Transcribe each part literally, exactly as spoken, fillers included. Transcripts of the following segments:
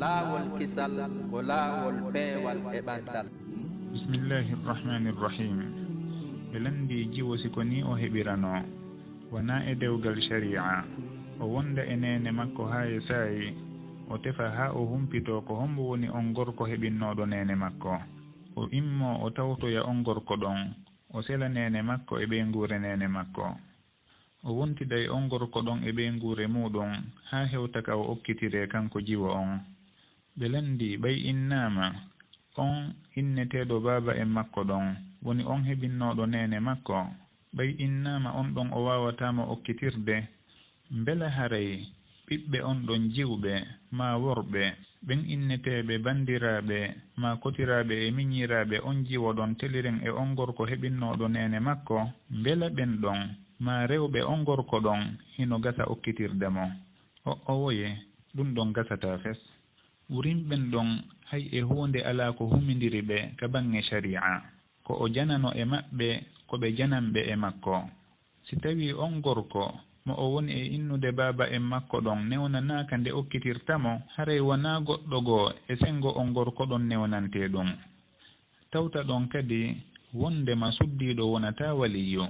Laawol kisal ko laawol peewal e ɓantal. Bismillahi irrahmani irrahim. Ɓe lanndii jiwo si ko nii o heɓiranoo. Wanaa e dewgal shari'a. O wonda e neene makko haa e saa'i, o tefa haa o humpitoo ko hommbo woni on gorko heɓinnooɗo neene makko. O immoo o tawtoya on gorko ɗon, o sela neene makko e ɓeynguure neene makko. O wontida e on gorko ɗon e ɓeynguure muuɗum haa hewta ka o okkitiree kanko jiwo on. Ɓe lanndii, ɓay innaama, on inneteeɗo baaba'en makko ɗon, woni on heɓinnooɗo neene makko, ɓay innaama on ɗon o waawataa mo okkitirde, mbela haray ɓiɓɓe on ɗon jiwɓe, maa worɓe, ɓen inneteeɓe banndiraaɓe, maa kotiraaɓe e miñiraaɓe on jiwo ɗon teliren e on gorko heɓinnooɗo neene makko, mbela ɓen ɗon, maa rewɓe on gorko ɗon, hino gasa okkitirde mo? O'owoye, ɗum ɗon gasataa fes. Wurin ɓen ɗon, hay e huunde alaa ko humindiri ɓe ka baŋŋe shari'a. Ko o janano e maɓɓe ko ɓe jananɓe e makko. Si tawii on gorko mo o woni e innude baaba'en makko ɗon newnanaaka nde okkitirta mo, haray wanaa goɗɗo goo e senngo on gorko ɗon newnantee ɗum. Tawta ɗon kadi wonndema suddiiɗo wonataa waliyyu.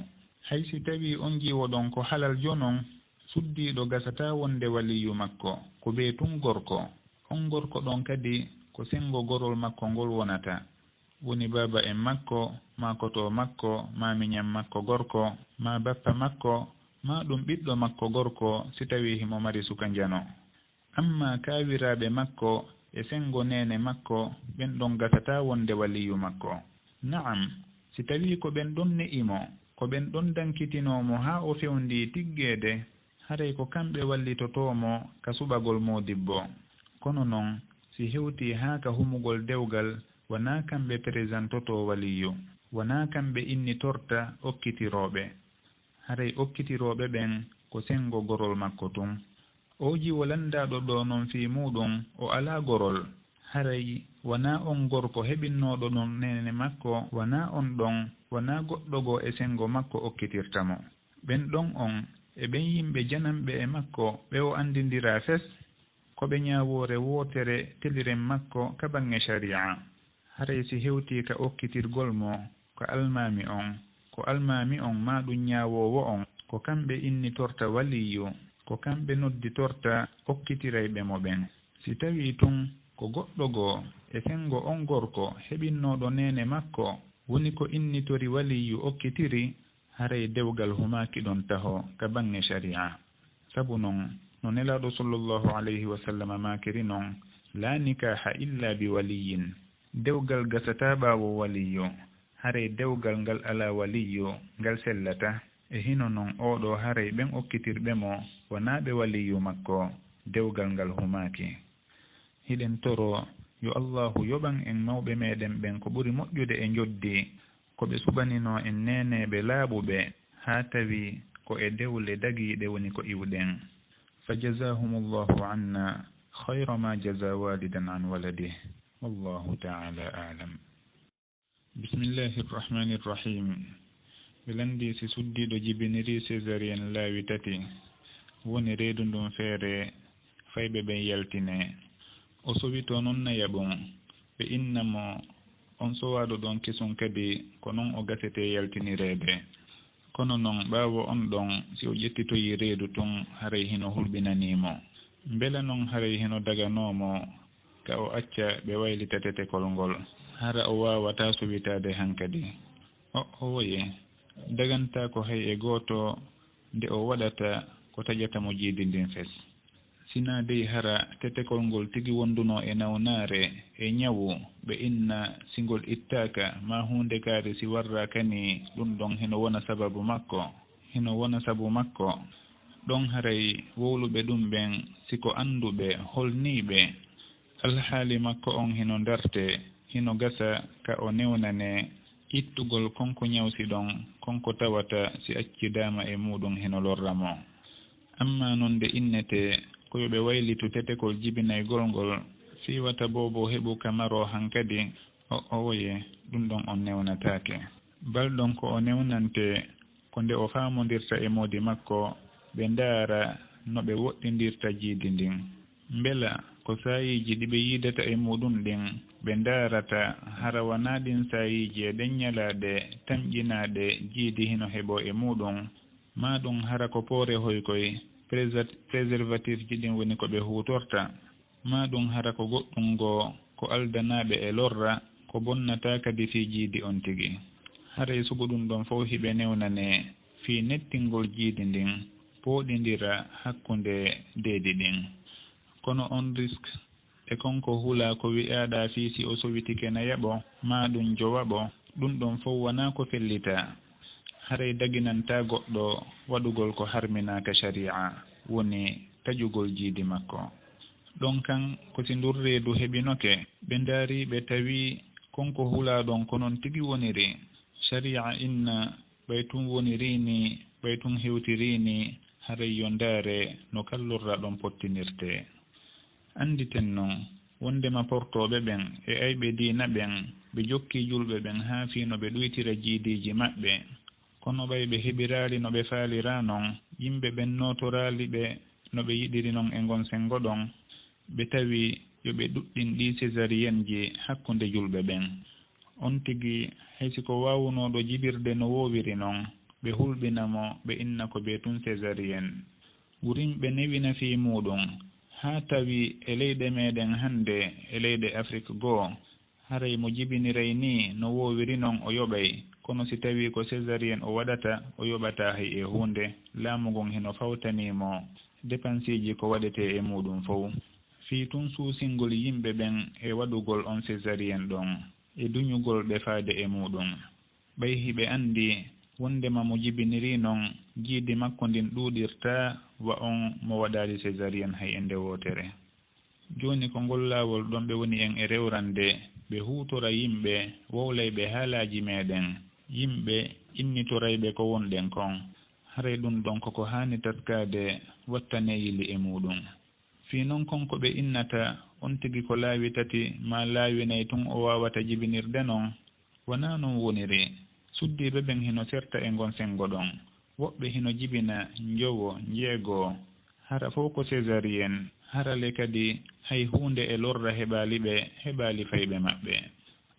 Hay si tawii on jiwo ɗon ko halal jonon, suddiiɗo gasataa wonde waliyyu makko, ko bee tun gorko. On gorko ɗon kadi ko senngo gorol makko ngol wonata. Woni baaba'en makko, maa kotoo makko, maa miñan makko gorko, maa bappa makko, maa ɗum ɓiɗɗo makko gorko si tawii himo mari suka njano. Ammaa kaawiraaɓe makko e senngo neene makko, ɓen ɗon gasataa wonde waliyyu makko. Na'am, si tawii ko ɓen ɗon ne'i mo, ko ɓen ɗon dankitinoo mo haa o fewndii tiggeede, haray ko kamɓe wallitotoo mo ka suɓagol moodibbo. Kono non, si hewtii haa ka humugol dewgal, wanaa kamɓe peresantotoo waliyyu, wanaa kamɓe innitorta okkitirooɓe. Haray okkitirooɓe ɓen ko senngo gorol makko tun. Oo jiwo lanndaaɗo ɗoo non fii muuɗum, o alaa gorol. Haray wanaa on gorko heɓinnooɗo ɗon neene makko, wanaa on ɗon, wanaa goɗɗo goo e senngo makko okkitirta mo. Ɓen ɗon on e ɓen yimɓe jananɓe e makko ɓe o anndindiraa fes, ko ɓe ñaawoore wootere teliren makko ka baŋŋe shari'a. Haray si hewtii ka okkitirgol mo, ko almaami on, ko almaami on maa ɗum ñaawoowo on, ko kamɓe innitorta waliyyu, ko kamɓe nodditorta okkitirayɓe mo ɓen. Si tawii tun ko goɗɗo goo e senngo on gorko heɓinnooɗo neene makko woni ko innitori waliyyu okkitiri, haray dewgal humaaki ɗon taho ka baŋŋe shari'a. Sabu non, no Nelaaɗo sallallahu alayhi wa sallam maakiri non, "Laa nikaaha illa bi waliyyin." Dewgal gasataa ɓaawo waliyyu. Haray dewgal ngal alaa waliyyu, ngal sellataa. E hino non, oo ɗoo haray ɓen okkitirɓe mo wanaa ɓe waliyyu makko, dewgal ngal humaaki. Hiɗen toroo yo Allaahu yoɓan en mawɓe meɗen ɓen ko ɓuri moƴƴude e njoddi, ko ɓe suɓaninoo en neeneeɓe laaɓuɓe, haa tawi ko e dewle dagiiɗe woni ko iwɗen. Fa jazaahumullaahu annaa khayra maa jazaa waalidan an waladih. Wallaahu ta'aalaa a'lam. Bismillahi irrahmani irrahim. Ɓe lanndii si suddiiɗo jibinirii césarienne laawi tati, woni reedu ndun feere, fayɓe ɓen yaltinee. O sowitoo non na yaɓun. Ɓe inna mo, on sowaaɗo ɗon kesun kadi, ko non o gasetee yaltinireede. Kono non, ɓaawo on ɗon, si o ƴettitoyii reedu tun, haray hino hulɓinanii mo. Mbela non haray hino daganoo mo ka o acca ɓe waylita tetekol ngol, hara o waawataa sowitaade hankadi? O'owoye, dagantaako hay e gooto nde o waɗata ko taƴata mo jiidi ndin fes. Sinaa dey hara tetekol ngol tigi wondunoo e nawnaare e ñawu, ɓe inna si ngol ittaaka, maa huunde kaari si warraaka nii, ɗun ɗon hino wona sababu makko, hino wona sabu makko. Ɗon haray wowluɓe ɗun ɓen, si ko annduɓe, holniiɓe, alhaali makko on hino ndartee, hino gasa ka o newnanee ittugol kon ko ñawsi ɗon, kon ko tawata si accidaama e muuɗum hino lorra mo. Ammaa non nde innetee ko yo ɓe waylitu tetekol jibinaygol ngol, fii wata boobo heɓu ka maroo hankadi, o'owoye, ɗun ɗon on newnataake. Bal ɗon ko o newnantee ko nde o faamondirta e moodi makko, ɓe ndaara no ɓe woɗɗindirta jiidi ndin. Mbela ko Ko saayiiji ɗi ɓe yiidata e muuɗum ɗin, ɓe ndaarata hara wanaa ɗin saayiiji e ɗen ñalaaɗe tamƴinaaɗe jiidi hino heɓoo e muuɗum, maa ɗum hara ko poore hoykoy, préser-, préservatif ji ɗin woni ko ɓe huutorta, maa ɗum hara ko goɗɗum goo ko aldanaa ɓe e lorra, ko bonnataa kadi fii jiidi on tigi. Haray sugu ɗum ɗon fow hiɓe newnanee fii nettingol jiidi ndin, pooɗindira hakkunde deedi ɗin. Kono on risk e kon ko hulaa ko wi'aaɗaa fii si o sowitike na yaɓo, maa ɗum jowaɓo, ɗum ɗon fow wanaa ko fellitaa. Haray daginantaa goɗɗo waɗugol ko harminaaka shari'a, woni taƴugol jiidi makko. Ɗon kan, ko si ndun reedu heɓinoke, ɓe ndaari ɓe tawi kon ko hulaa ɗon ko non tigi woniri. Shari'a inna, ɓay tun wonirii nii, ɓay tun hewtirii nii, haray yo ndaare no kallorra ɗon pottinirtee. Annditen non, wonndema portooɓe ɓen e ayɓe diina ɓen, ɓe jokkii julɓe ɓen haa fii no ɓe ɗuytira jiidiiji maɓɓe. Kono ɓay ɓe heɓiraali no ɓe faaliraa non, yimɓe ɓen nootoraali ɓe no ɓe yiɗiri non e ngon senngo ɗon, ɓe tawi yo ɓe ɗuɗɗin ɗii césarienne ji hakkunde julɓe ɓen. On tigi, hay si ko waawunooɗo jibirde no woowiri non, ɓe hulɓina mo, ɓe inna ko bee tun césarienne. Wurin ɓe newina fii muuɗum, haa tawi e leyɗe meeɗen hannde, e leyɗe Afrik goo, haray mo jibiniray nii no woowiri non o yoɓay, kono si tawii ko césarienne o waɗata, o yoɓataa hay e huunde, laamu ngun hino fawtanii mo depansiiji ko waɗetee e muuɗum fow. Fii tun suusingol yimɓe ɓen e waɗugol on césarienne ɗon, e duñugol ɓe faade e muuɗum. Ɓay hiɓe anndi wonndema mo jibinirii non, jiidi makko ndin ɗuuɗirtaa wa on mo waɗaali césarienne hay e nde wootere. Jooni ko ngol laawol ɗon ɓe woni en e rewrande, ɓe huutora yimɓe wowlayɓe haalaaji meeɗen, yimɓe innitorayɓe ko wonɗen kon. Haray ɗum ɗon ko ko haani taskaade, wattanee yili e muuɗum. Fii non kon ko ɓe innata on tigi ko laawi tati maa laawi nay tun o waawata jibinirde non, wanaa non woniri. Suddiiɓe ɓen hino serta e ngon senngo ɗon. Woɓɓe hino jibina njowo, njeego, hara fow ko césarienne, hara le kadi hay huunde e lorra heɓaali ɓe, heɓaali fayɓe maɓɓe.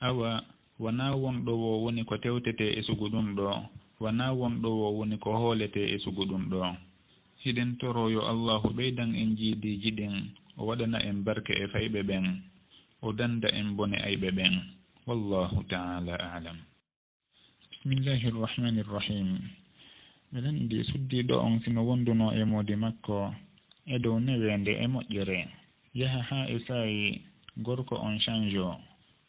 Awa, wanaa won ɗo woo woni ko tewtetee e sugu ɗum ɗoo, wanaa won ɗo woo woni ko hooletee e sugu ɗum ɗoo. Hiɗen toroo yo Allaahu ɓeydan en jiidiiji ɗin, o waɗana en barke e fayɓe ɓen, o danda en bone ayɓe ɓen. Wallaahu ta'aalaa a'lam. Bismillaahi rahmaani rahiim. Miɗen anndi suddiiɗo on, si no wondunoo e moodi makko e dow neweende e moƴƴere, yaha haa e saa'i gorko on change o,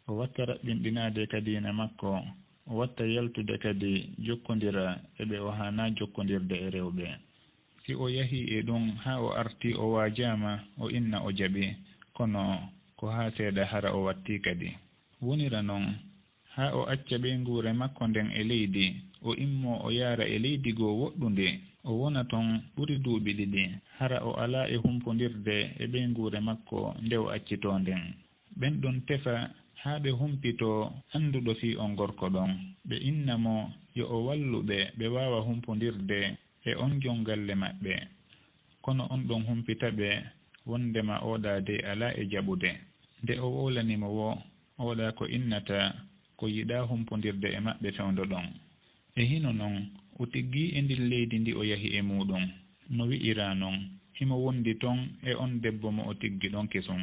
o watta raɓɓinɗinaade ka diina makko, o watta yaltude kadi jokkondira e ɓe o haanaa jokkondirde e rewɓe. Si o yahii e ɗum haa o artii o waajaama, o inna o jaɓi, kono ko haa seeɗa hara o wattii kadi. Wonira non, haa o acca ɓeynguure makko nden e leydi, o immoo o yaara e leydi goo woɗɗundi, o wona ton ɓuri duuɓi ɗiɗi, hara o alaa e humpondirde e ɓeynguure makko nde o accitoo nden. Ɓen ɗon tefa haa ɓe humpitoo annduɗo fii on gorko ɗon, ɓe inna mo yo o wallu ɓe, ɓe waawa humpondirde e on jon galle maɓɓe. Kono on ɗon humpita ɓe wonndema ooɗaa dey alaa e jaɓude. Nde o wowlani mo woo, ooɗaa ko innata ko yiɗaa humpondirde e maɓɓe fewndo ɗon. E hino non, o tiggii e ndin leydi ndi o yahi e muuɗum. No wi'iraa non, himo wondi ton e on debbo mo o tiggi ɗon kesun.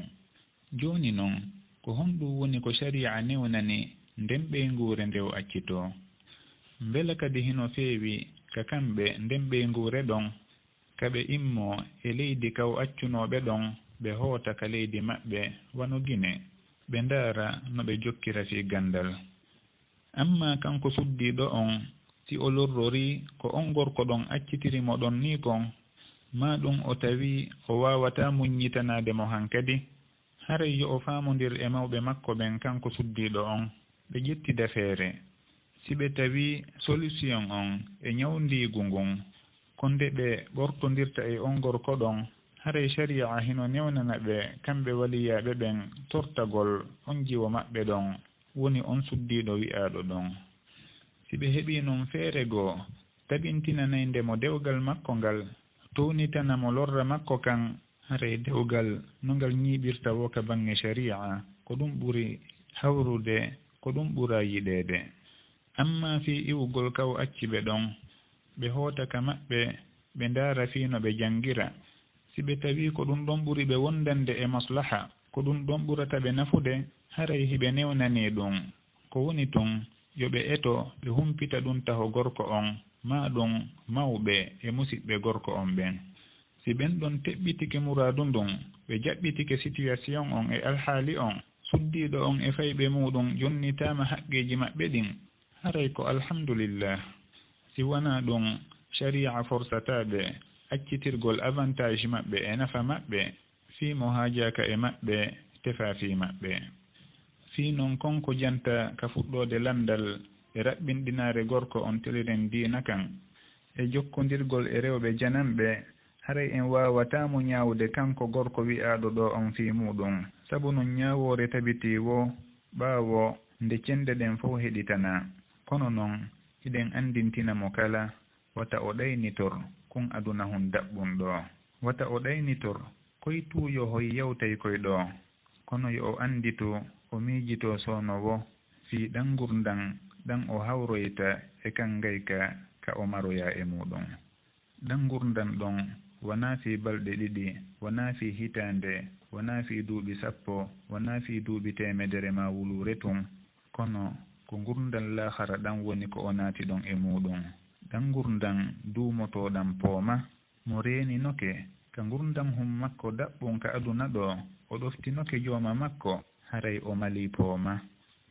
Jooni non, ko honɗum woni ko sariya newnani nden ɓeynguure nde o accitoo? Mbela kadi hino feewi ka kamɓe nden ɓeynguure ɗon, ka ɓe immoo e leydi ka o accunoo ɓe ɗon, ɓe hoota ka leydi maɓɓe wano Gine, ɓe ndaara no ɓe jokkira fii ganndal? Ammaa kanko suddiiɗo on, si o lorrorii ko on gorko ɗon accitiri mo ɗon nii kon, maa ɗum o tawii o waawataa muññitanaade mo hankadi, haray yo o faamondir e mawɓe makko ɓen kanko suddiiɗo on, ɓe ƴettida feere. Si ɓe tawii solusiyoŋ on e ñawndiigu ngun ko nde ɓe ɓortondirta e on gorko ɗon, haray sariya hino newnana ɓe kamɓe waliyaaɓe ɓen tortagol on jiwo maɓɓe ɗon, woni on suddiiɗo wi'aaɗo ɗon. Si ɓe heɓii non feere goo tabintinanaynde mo dewgal makko ngal, townitana mo lorra makko kan, Haray dewgal no ngal ñiiɓirta woo ka baŋŋe shari'a, ko ɗum ɓuri hawrude, ko ɗum ɓura yiɗeede. Ammaa fii iwugol ka o acci ɓe ɗon, ɓe hoota ka maɓɓe, ɓe ndaara fii no ɓe janngira. Si ɓe tawii ko ɗum ɗon ɓuri ɓe wonndande e maslaha, ko ɗum ɗon ɓurata ɓe nafude, haray hiɓe newnanii ɗum. Ko woni tun, yo ɓe eto ɓe humpita ɗum taho gorko on, maa ɗum mawɓe e musiɓɓe gorko on ɓen. Si ɓen ɗon teɓɓitike muraadu ndun, ɓe jaɓɓitike sitiyasiyoŋ on e alhaali on, suddiiɗo on e fayɓe muuɗum jonnitaama haqqeeji maɓɓe ɗin, haray ko alhamdulillah. Si wanaa ɗum, shari'a forsataa ɓe accitirgol avantage maɓɓe e nafa maɓɓe fii mo haajaaka e maɓɓe, tefaa fii maɓɓe. Fii non kon ko janta ka fuɗɗoode lanndal e raɓɓinɗinaare gorko on teliren diina kan, e jokkondirgol e rewɓe jananɓe, haray en waawataa mo ñaawude kanko gorko wi'aaɗo ɗoo on fii muuɗum. Sabu non ñaawoore tabitii woo ɓaawo nde cennde ɗen fow heɗitanaa. Kono non, hiɗen anndintina mo kala, wata o ɗaynitor kun aduna hun daɓɓun ɗoo. Wata o ɗaynitor koy tuuyo hoy yawtay koy ɗoo. Kono yo o annditu, o miijitoo soono woo fii ɗan ngurndan ɗan o hawroyta e kan ngayka ka o maroyaa e muuɗum. Ɗan ngurndan ɗon wanaa fii balɗe ɗiɗi, wanaa fii hitaande, wanaa fii duuɓi sappo, wanaa fii duuɓi teemedere maa wuluure tun, kono ko ngurndan laahara ɗan woni ko o naati ɗon e muuɗum. Ɗan ngurndan duumotooɗan pooma, mo reeninoke ka ngurndan hun makko daɓɓun ka aduna ɗoo, o ɗoftinoke jooma makko, haray o malii pooma.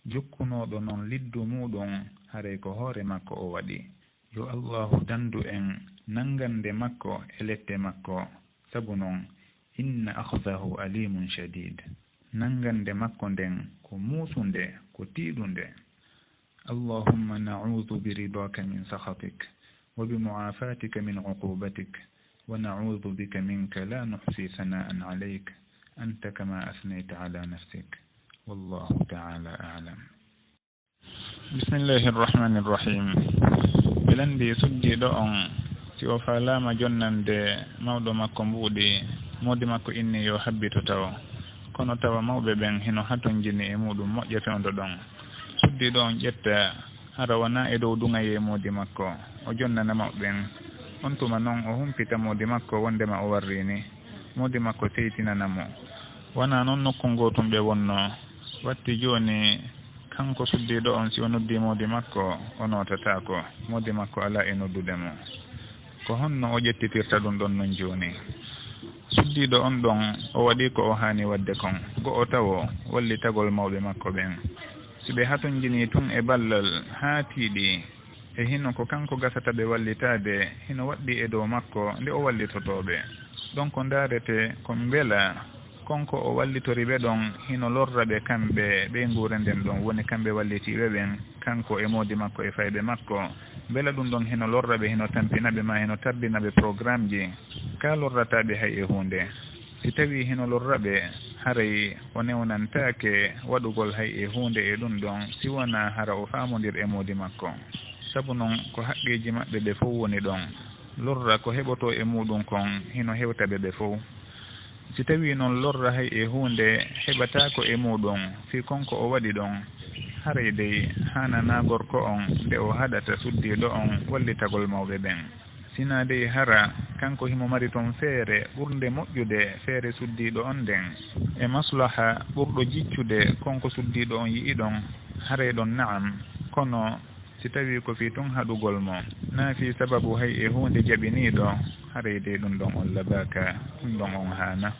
Jokkunooɗo non liddu muuɗum, haray ko hoore makko o waɗi. Yo Allaahu dandu en nanngande makko e lette makko, sabu non, inna akhdahu alimun shadid. Nanngande makko nden ko muusunde, ko tiiɗunde. اللهم نعوذ برضاك من سخطك وبمعافاتك من عقوبتك ونعوذ بك منك لا نحصي ثناء عليك أنت كما أثنيت على نفسك والله تعالى أعلم. Bismillahir Rahmanir Rahim. Ɓe lanndii suddiiɗo on si o faalaama jonnande mawɗo makko mbuuɗi, moodi makko inni yo habbito tawo. Kono tawa mawɓe ɓen hino hatonjini e muuɗum moƴƴo fewndo ɗon. Suddiiɗo on ƴetta hara wanaa e dow duŋayee moodi makko, o jonnana mawɓe ɓen. On tuma non o humpita moodi makko wonndema o warrii ni. Moodi makko seytinana mo. Wanaa non nokku ngootun ɓe wonnoo. Watti jooni, kanko suddiiɗo on, si o noddii moodi makko, o nootataako. Moodi makko alaa e noddude mo. Ko honno o ƴettitirta ɗum ɗon non jooni? Suddiiɗo on ɗon, o waɗii ko o haani waɗde kon. Go'o tawo, wallitagol mawɓe makko ɓen. Si ɓe hatonjinii tun e ballal haa tiiɗi, e hino ko kanko gasata ɓe wallitaade, hino waɗɗii e dow makko nde o wallitotoo ɓe. Ɗon ko ndaarete ko mbela kon ko o wallitori ɓe ɗon hino lorra ɓe kamɓe ɓe nguure nden ɗon, woni kamɓe wallitiiɓe ɓen, kanko e moodi makko e fayɓe makko. Mbela ɗum ɗon hino lorra ɓe, hino tampina ɓe, maa hino tardina ɓe programmeji? Ka lorrataa ɓe hay e huunde. Si tawii hino lorra ɓe, haray o newnantaake waɗugol hay e huunde e ɗum ɗon, si wanaa hara o faamondir e moodi makko. Sabu non, ko haqqeeji maɓɓe ɓe fow woni ɗon. Lorra ko heɓotoo e muuɗum kon, hino hewta ɓe ɓe fow. Si tawii non lorra hay e huunde heɓataako e muuɗum, fii kon ko o waɗi ɗon, haray dey haananaa gorko on nde o haɗata suddiiɗo on wallitagol mawɓe ɓen. Sinaa dey hara kanko himo mari ton feere ɓurnde moƴƴude feere suddiiɗo on nden, e maslaha ɓurɗo jiccude kon ko suddiiɗo on yi'i ɗon, haray ɗon na'am, kono si tawii ko fii tun haɗugol mo, naa fii sababu hay e huunde jaɓiniiɗo, haray dey ɗum ɗon on labaaka, ɗum ɗon on haana.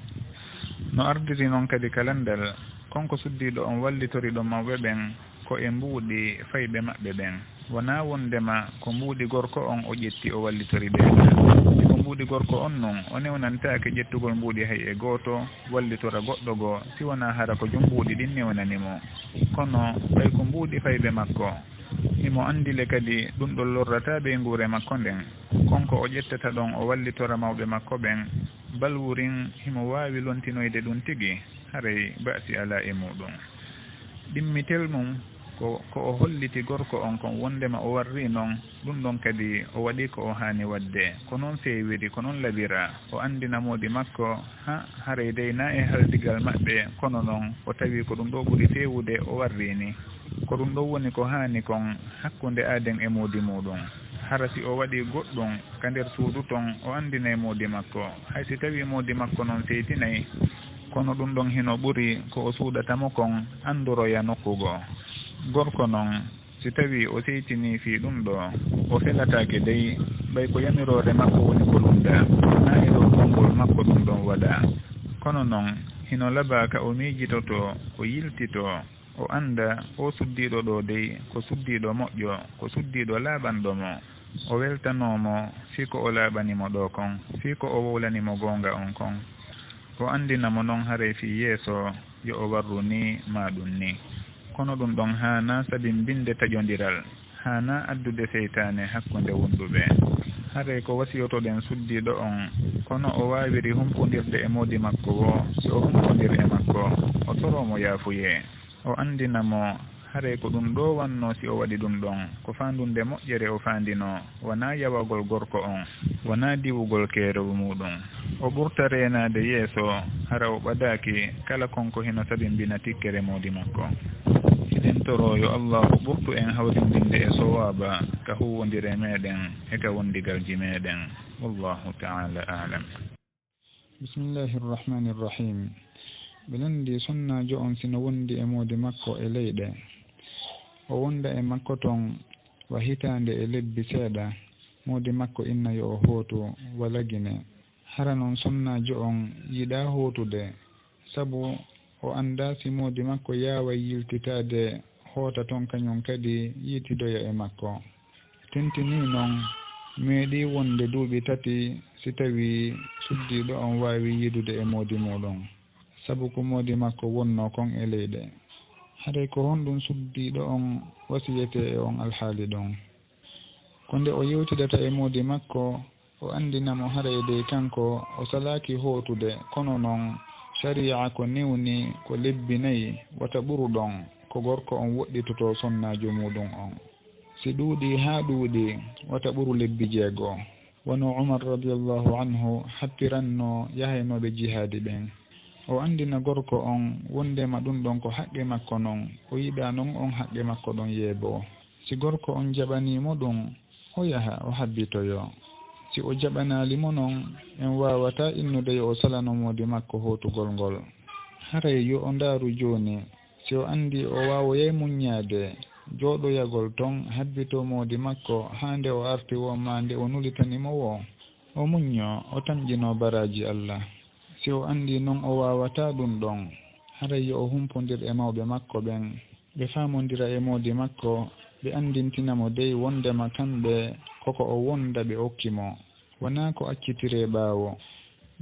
No ardiri non kadi ka lanndal, kon ko suddiiɗo on wallitori ɗon mawɓe ɓen, ko e mbuuɗi fayɓe maɓɓe ɓen. Wanaa wonndema ko mbuuɗi gorko on o ƴetti o wallitori ɓe. Si ko mbuuɗi gorko on non, o newnantaake ƴettugol mbuuɗi hay e gooto, wallitora goɗɗo goo, si wanaa hara ko jom mbuuɗi ɗin newnani mo. Kono ɓay ko mbuuɗi fayɓe makko, himo anndi le kadi ɗum ɗon lorrataa ɓe e nguure makko nden. Kon ko o ƴettata ɗon o wallitora mawɓe makko ɓen, balwurin himo waawi lontinoyde ɗum tigi, haray ba'si alaa e muuɗum. Ɗimmitel mum, Ko, ko o holliti gorko on kon wondema o warri non, ɗun ɗon kadi o waɗi ko o haani waɗde. Ko non feewiri, ko non labira. O anndina moodi makko, ha, haray dey na e haldigal maɓɓe, kono non o tawi ko ɗun ɗoo ɓuri feewude o warri ni. Ko ɗun ɗon woni ko haani kon hakkunde aaden e moodi muuɗun. Hara si o waɗi goɗɗun ka nder suudu ton, o anndinay moodi makko. Hay si tawi moodi makko non feytinay, kono ɗun ɗon hino ɓuri ko o suuɗata mo kon anndoroya nokku goo. Gorko non, si tawi o seytinii fii ɗun ɗoo, o felataake dey, ɓay ko yamiroore makko woni ko lunda, na e dow konngol makko ɗun ɗon waɗa. Kono non, hino labaa ka o miijitotoo, o yiltitoo, o annda oo suddiiɗo ɗoo dey ko suddiiɗo moƴƴo, ko suddiiɗo laaɓanɗo mo. O weltanoo mo fii ko o laaɓani mo ɗoo kon, fii ko o wowlani mo goonga on kon. O anndina mo non haray fii yeeso yo o warru nii maa ɗun nii. Kono ɗun ɗon haanaa sabimbinde taƴondiral, haanaa addude seytaane hakkunde wonduɓe. Haray ko wasiyotoɗen suddiiɗo on, kono o waawiri humpondirde e moodi makko woo, si o humpondir e makko, o toroo mo yaafuyee. O anndina mo, haray ko ɗun ɗoo wannoo si o waɗi ɗun ɗon, ko faandunde moƴƴere o faandinoo, wanaa yawagol gorko on, wanaa diwugol keerol muuɗun. O ɓurta reenaade yeeso, hara o ɓadaaki kala kon ko hino sabimbina tikkere moodi makko. Hiɗen toroo yo Allaahu ɓurtu en hawrindinde e sowaaba ka huuwondire meɗen e ka wondigalji meɗen. Wallaahu ta'aalaa a'lam. Bismillahir Rahmanir Rahim. Ɓe lanndii sonnaajo on si no wondi e moodi makko e leyɗe. O wonda e makko ton wa hitaande e lebbi seeɗa, moodi makko inna yo o hootu wa Lagine. Hara non sonnaajo on yiɗaa hootude, sabu o anndaa si moodi makko yaaway yiltitaade hoota ton kañun kadi yiitidoya e makko. Tentinii non, meeɗii wonde duuɓi tati si tawii suddiiɗo on waawii yiidude e moodi muuɗun, sabu ko moodi makko wonnoo kon e leyɗe. Haray ko honɗun suddiiɗo on wasiyetee e on alhaali ɗon? Ko nde o yewtidata e moodi makko, o anndina mo haray dey kanko o salaaki hootude, kono non sariya ko newni ko lebbi nayi wata ɓuru ɗon ko gorko on woɗɗitotoo sonnaajo muuɗun on. Si ɗuuɗii haa ɗuuɗii, wata ɓuru lebbi jeego. Wano Umar radiyallahu anhu happiranno yahaynooɓe jihaadi ɓen. O anndina gorko on wondema ɗun ɗon ko haqqe makko non, o yiɗaa non on haqqe makko ɗon yeeboo. Si gorko on jaɓanii mo ɗun, o yaha o habbitoyoo. Si o jaɓanaali mo non, en waawataa innude yo o salano moodi makko hootugol ngol. Haray yo o ndaaru jooni, si o anndii o waawoyay muññaade jooɗoyagol ton habbitoo moodi makko haa nde o arti woo maa nde o nulitani mo woo, o muññoo, o tamƴinoo baraaji Alla. Si o anndii non o waawataa ɗun ɗon, haray yo o humpondir e mawɓe makko ɓen, ɓe faamondira e moodi makko, ɓe anndintina mo dey wondema kamɓe ko ko o wonda ɓe okki mo, wanaa ko accitiree ɓaawo.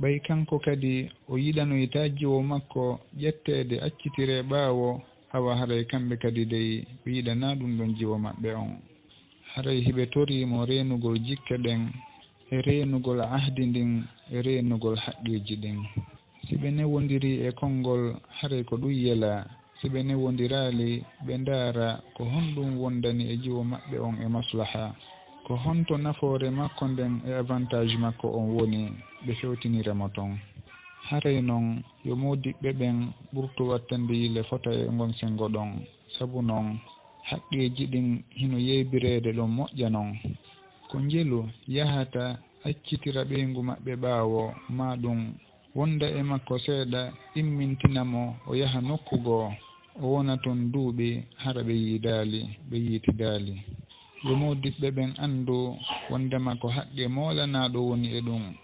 Ɓay kanko kadi o yiɗanoytaa jiwo makko ƴetteede accitiree ɓaawo, awa haray kamɓe kadi dey ɓe yiɗanaa ɗun ɗon jiwo maɓɓe on. Haray hiɓe torii mo reenugol jikke ɗen, e reenugol ahdi ndin, e reenugol haqqeeji ɗin. Si ɓe newondirii e konngol, haray ko ɗun yelaa. Si ɓe newondiraali, ɓe ndaara ko honɗun wondani e jiwo maɓɓe on e maslaha. Ko honto nafoore makko nden e avantage makko on woni, ɓe fewtinira mo ton. Haray non, yo moodiɓɓe ɓen ɓurtu wattande yile fota e ngon senngo ɗon. Sabu non, haqqeeji ɗin hino yeebireede ɗon moƴƴa non. Ko njelu yahata accitira ɓeyngu maɓɓe ɓaawo, maa ɗun wonda e makko seeɗa, immintina mo o yaha nokku goo, o wona ton duuɓi, hara ɓe yiidaali, ɓe yiitidaali. Yo moodiɓɓe ɓen anndu wondema ko haqqe moolanaaɗo woni e ɗun.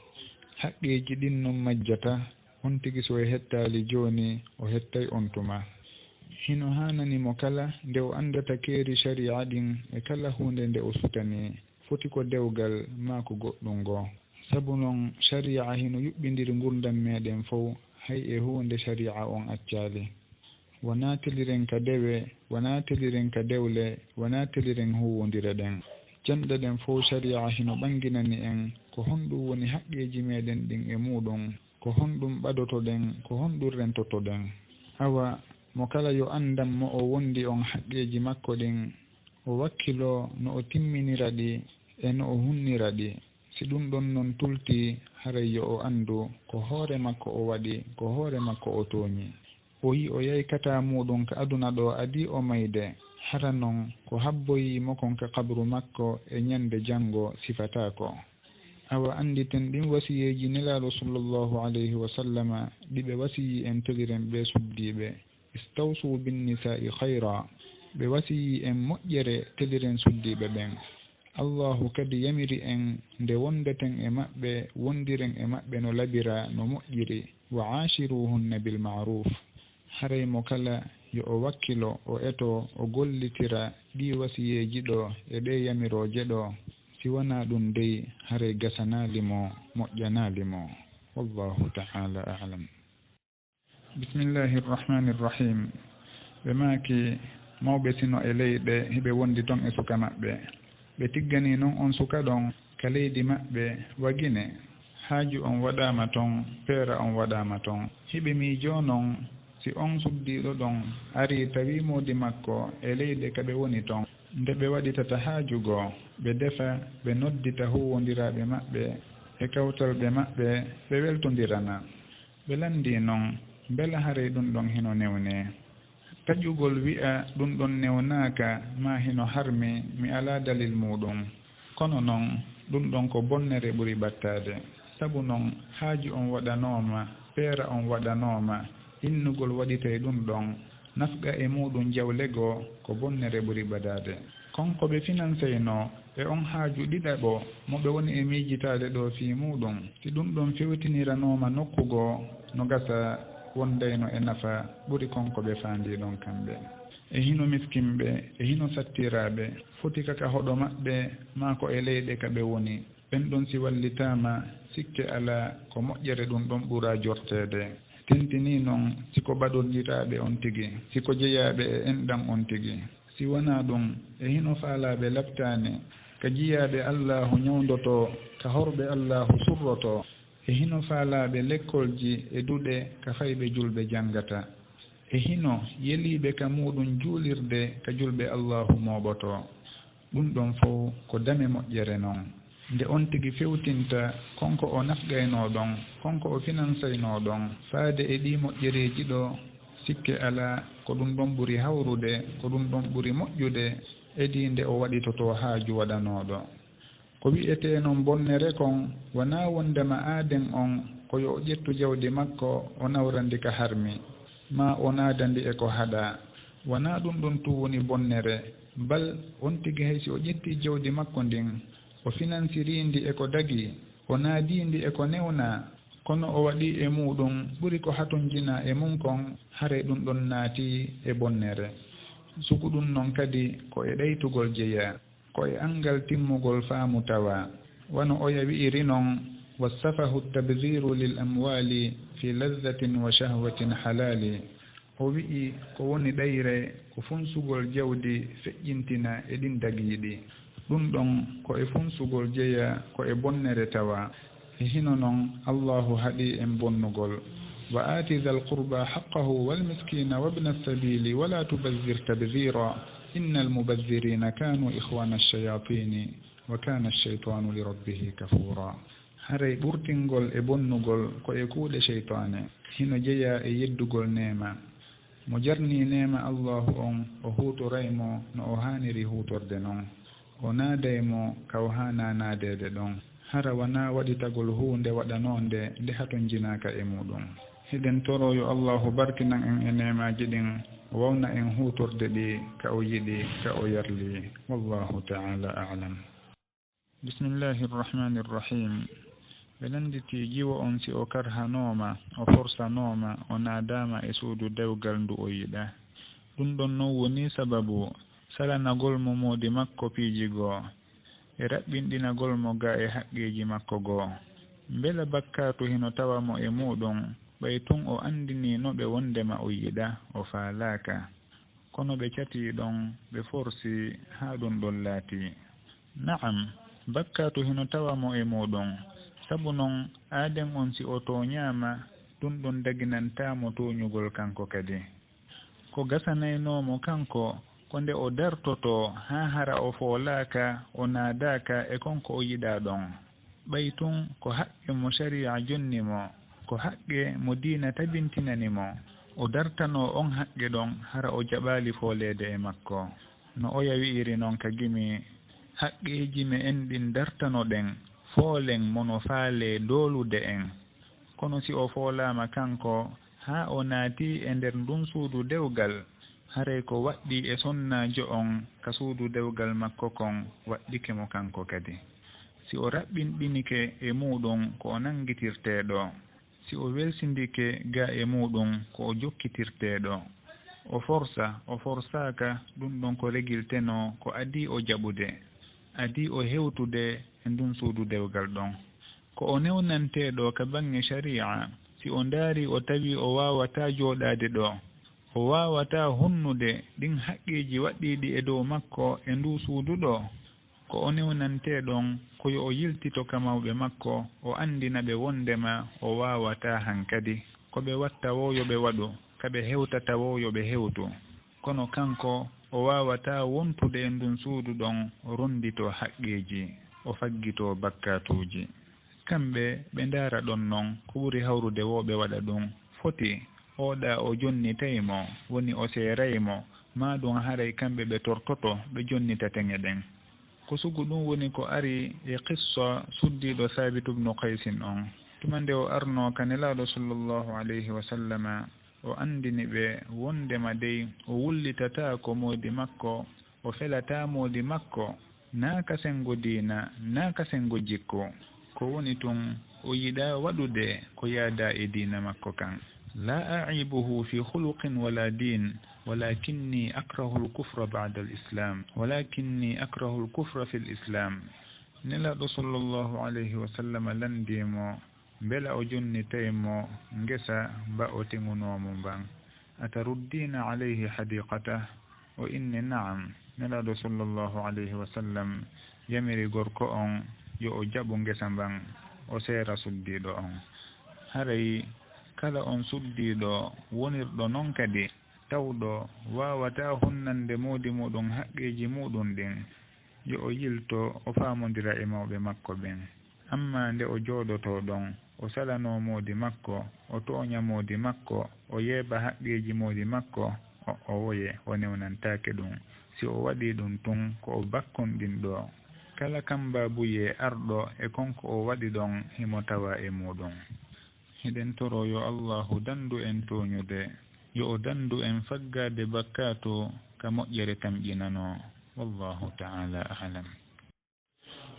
Haqqeeji ɗin non majjata, on tigi si o hettaali jooni, o hettay on tuma. Hino haanani mo kala nde o anndata keeri shari'a ɗin e kala huunde nde o sutanii, foti ko dewgal maa ko goɗɗun goo. Sabu non, shari'a hino yuɓɓindiri ngurndan meɗen fow, hay e huunde shari'a on accaali. Wanaa teliren ka dewe, wanaa teliren ka dewle, wanaa teliren huuwondire ɗen. Janɗe ɗen fow shari'a hino ɓanginani en ko honɗun woni haqqeeji meɗen ɗin e muuɗun, ko honɗun ɓadotoɗen, ko honɗun rentotoɗen. Awa, Mo kala yo anndan mo o wondi on haqqeeji makko ɗin, o wakkiloo no o timminira ɗi e no o hunnira ɗi. Si ɗun ɗon non tultii, haray yo o anndu ko hoore makko o waɗi, ko hoore makko o tooñi. O yi'oyay kataa muuɗum ka aduna ɗoo adii o mayde, hara non ko habboyii mo kon ka qabru makko e ñande janngo sifataako. Awa annditen ɗin wasiyeeji Nelaaɗo sallallahu alayhi wa sallama ɗi ɓe wasiyii en, teliren ɓee suddiiɓe. Istawsu binnisaa'i khayra. Ɓe wasiyii en moƴƴere, teliren suddiiɓe ɓen. Allaahu kadi yamiri en nde wonndeten e maɓɓe, wonndiren e maɓɓe no labira, no moƴƴiri. Wa aashiruhunna bil ma'ruf. Haray mo kala yo o wakkilo, o eto, o gollitira ɗii wasiyeeji ɗoo e ɗee yamirooje ɗoo. Si wanaa ɗun dey, haray gasanaali mo, moƴƴanaali mo. Wallaahu ta'aala a'lam. Bismillaahi rahmaani rahiim. Ɓe maaki, mawɓe sino e leyɗe, hiɓe wondi ton e suka maɓɓe. Ɓe tigganii non on suka ɗon ka leydi maɓɓe, wa Gine, haaju on waɗaama ton, peera on waɗaama ton. Hiɓe miijoo non, si on suddiiɗo ɗon arii tawii moodi makko e leyɗe ka ɓe woni ton, nde ɓe waɗitata haaju goo, ɓe defa, ɓe noddita huuwondiraaɓe maɓɓe e kawtalɓe maɓɓe, ɓe weltondirana. Ɓe lanndii non, mbela haray ɗun ɗon hino newnee? Taƴugol wi'a ɗun ɗon newnaaka maa hino harmi, mi alaa dalil muuɗum. Kono non, ɗun ɗon ko bonnere ɓuri ɓattaade. Sabu non, haaju on waɗanooma, peera on waɗanooma, innugol waɗitay ɗun ɗon, nafqa e muuɗum jawle goo, ko bonnere ɓuri ɓadaade. Kon ko ɓe finansaynoo e on haaju ɗiɗaɓo mo ɓe woni e miijitaade ɗoo fii muuɗum, si ɗun ɗon fewtiniranooma nokku goo, no gasa wondayno e nafa ɓuri kon ko ɓe faandii ɗon kamɓe. E hino miskinɓe, e hino sattiraaɓe, foti ka ka hoɗo maɓɓe, maa ko e leyɗe ka ɓe woni. Ɓen ɗon si wallitaama, sikke alaa, ko moƴƴere ɗun ɗon ɓuraa jorteede. Tentinii non, si ko baɗondiraaɓe on tigi, si ko jeyaaɓe e enɗan on tigi. Si wanaa ɗun, e hino faalaaɓe labtaani, ka jiyaaɓe Allaahu ñawndotoo, ka horɓe Allaahu surrotoo. E hino faalaaɓe lekkolji e duɗe, ka fayɓe julɓe janngata. E hino yeliiɓe ka muuɗum juulirde, ka julɓe Allaahu mooɓotoo. Ɗun ɗon fow ko dame moƴƴere non. Nde on tigi fewtinta kon ko o nafqaynoo ɗon, kon ko o finansaynoo ɗon, faade e ɗii moƴƴereeji ɗoo, sikke alaa, ko ɗun ɗon ɓuri hawrude, ko ɗun ɗon ɓuri moƴƴude, edii nde o waɗitotoo haaju waɗanooɗo. Ko wi'etee non bonnere kon, wanaa wonndema aaden on ko yo o ƴettu jawdi makko, o nawra ndi ka harmi, maa o naada ndi e ko haɗaa. Wanaa ɗun ɗon tun woni bonnere, bal on tigi hay si o ƴettii jawdi makko ndin, o finansirii ndi e ko dagii, o naadii ndi e ko newnaa, kono o waɗii e muuɗum ɓuri ko hatonjinaa e mun kon, haray ɗun ɗon naatii e bonnere. Sugu ɗun non kadi ko e ɗaytugol jeyaa. Ko e anngal timmugol faamu tawaa, wano oya wi'iri non, والسفه التبذير للأموال في لذة وشهوة حلال. O wi'i, ko woni ɗayre, ko funsugol jawdi feƴƴintina e ɗin dagiiɗi. Ɗun ɗon ko e funsugol jeyaa, ko e bonnere tawaa. E hino non, Allaahu haɗi en bonnugol. وآت ذا القربى حقه والمسكين وابن السبيل ولا تبذر تبذيرا إن المبذرين كانوا إخوان الشياطين وكان الشيطان لربه كفورا. Haray ɓurtingol e bonnugol ko e kuuɗe seytaane, hino jeyaa e yeddugol neema. Mo jarnii neema Allaahu on, o huutoray mo no o haaniri huutorde non. O naaday mo ka o haanaa naadeede ɗon. Hara wanaa waɗitagol huunde waɗanoonde nde hatonjinaaka e muuɗum. Hiɗen toroo yo Allaahu barkinan en e neemaaji ɗin, o wawna en huutorde ɗi ka o yiɗi, ka o yarli. Wallaahu ta'aala a'lam. Bismillaahi Rahmaani Rahiim. Ɓe lannditii jiwo on si o karhanooma, o forsanooma, o naadaama e suudu dewgal ndu o yiɗaa. Ɗun ɗon non woni sababu salanagol mo moodi makko piiji goo, e raɓɓinɗinagol mo ga e haqqeeji makko goo. Mbela bakkaatu hino tawa mo e muuɗum, ɓay tun o anndiniino ɓe wonndema o yiɗaa, o faalaaka. Kono ɓe catii ɗon, ɓe forsii, haa ɗun ɗon laatii. Na'am, bakkaatu hino tawa mo e muuɗum. Sabu non, aaden on si o tooñaama, ɗun ɗon daginantaa mo tooñugol kanko kadi. Ko gasanaynoo mo kanko, ko nde o dartotoo haa hara o foolaaka, o naadaaka e kon ko o yiɗaa ɗon. Ɓay tun ko haqqe mo sariya jonni mo, ko haqqe mo diina tabintinani mo, o dartanoo on haqqe ɗon hara o jaɓaali fooleede e makko. No oya wi'iri non ka gimi, haqqeeji me'en ɗin dartanoɗen, foolen mo no faalee doolude en. Kono si o foolaama kanko, haa o naatii e nder ndun suudu dewgal, haray ko waɗɗii e sonnaajo on ka suudu dewgal makko kon waɗɗike mo kanko kadi. Si o raɓɓinɗinike e muuɗun ko o nanngitirteeɗo, si o welsindike gaa e muuɗun ko o jokkitirteeɗo, o forsa, o forsaaka, ɗun ɗon ko regiltenoo ko adii o jaɓude, adii o hewtude e ndun suudu dewgal ɗon. Ko o newnanteeɗo ka baŋŋe sariya, si o ndaarii o tawii o waawataa jooɗaade ɗoo, o waawataa hunnude ɗin haqqeeji waɗɗiiɗi e dow makko e nduu suudu ɗoo, ko o newnantee ɗon ko yo o yiltito ka mawɓe makko, o anndina ɓe wonndema o waawataa hankadi. Ko ɓe watta woo yo ɓe waɗu, ka ɓe hewtata woo yo ɓe hewtu. Kono kanko, o waawataa wontude e ndun suudu ɗon, ronnditoo haqqeeji, o faggitoo bakkaatuuji. Kamɓe ɓe ndaara ɗon non ko ɓuri hawrude woo ɓe waɗa ɗun. Foti, oo ɗaa o jonnitay mo, woni o seeray mo, maa ɗun haray kamɓe ɓe tortoto ɓe jonnita teŋe ɗen. Ko sugu ɗun woni ko ari e qissa suddiiɗo Saabitu bnu Qaysin on. Tuma nde o arnoo ka Nelaaɗo sallallahu alayhi wa sallama, o anndini ɓe wonndema dey o wullitataa ko moodi makko, o felataa moodi makko, naa ka senngo diina, naa ka senngo jikku. Ko woni tun, o yiɗaa waɗude ko yaadaa e diina makko kan. لا أعيبه في خلق ولا دين، ولكني أكره الكفر بعد الإسلام، ولكني أكره الكفر في الإسلام. Nelaaɗo sallallahu alayhi wa sallam lanndii mo, mbela o jonnitay mo ngesa mba o teŋunoo mo mban. أتردين عليه حديقته؟ O inni, na'am. Nelaaɗo sallallahu alayhi wa sallam yamiri gorko on yo o jaɓu ngesa mban, o seera suddiiɗo on. Haray kala on suddiiɗo wonirɗo non kadi, tawɗo waawataa hunnande moodi muɗum haqqeeji muɗum ɗin, yo o yilto, o faamondira e mawɓe makko ɓen. Ammaa nde o jooɗotoo ɗon, o salanoo moodi makko, o tooña moodi makko, o yeeɓa haqqeeji moodi makko, o, o woye, o newnantaake ɗum. Si o waɗii ɗum tun, ko o bakkonɗinɗo. Kala kambaabuyee arɗo e kon ko o waɗi ɗon, himo tawaa e muuɗum. Hiɗen toroo yo Allaahu danndu en tooñude, yo o danndu en faggaade bakkaatu ka moƴƴere tamƴinanoo. Wallaahu ta'aalaa a'lam.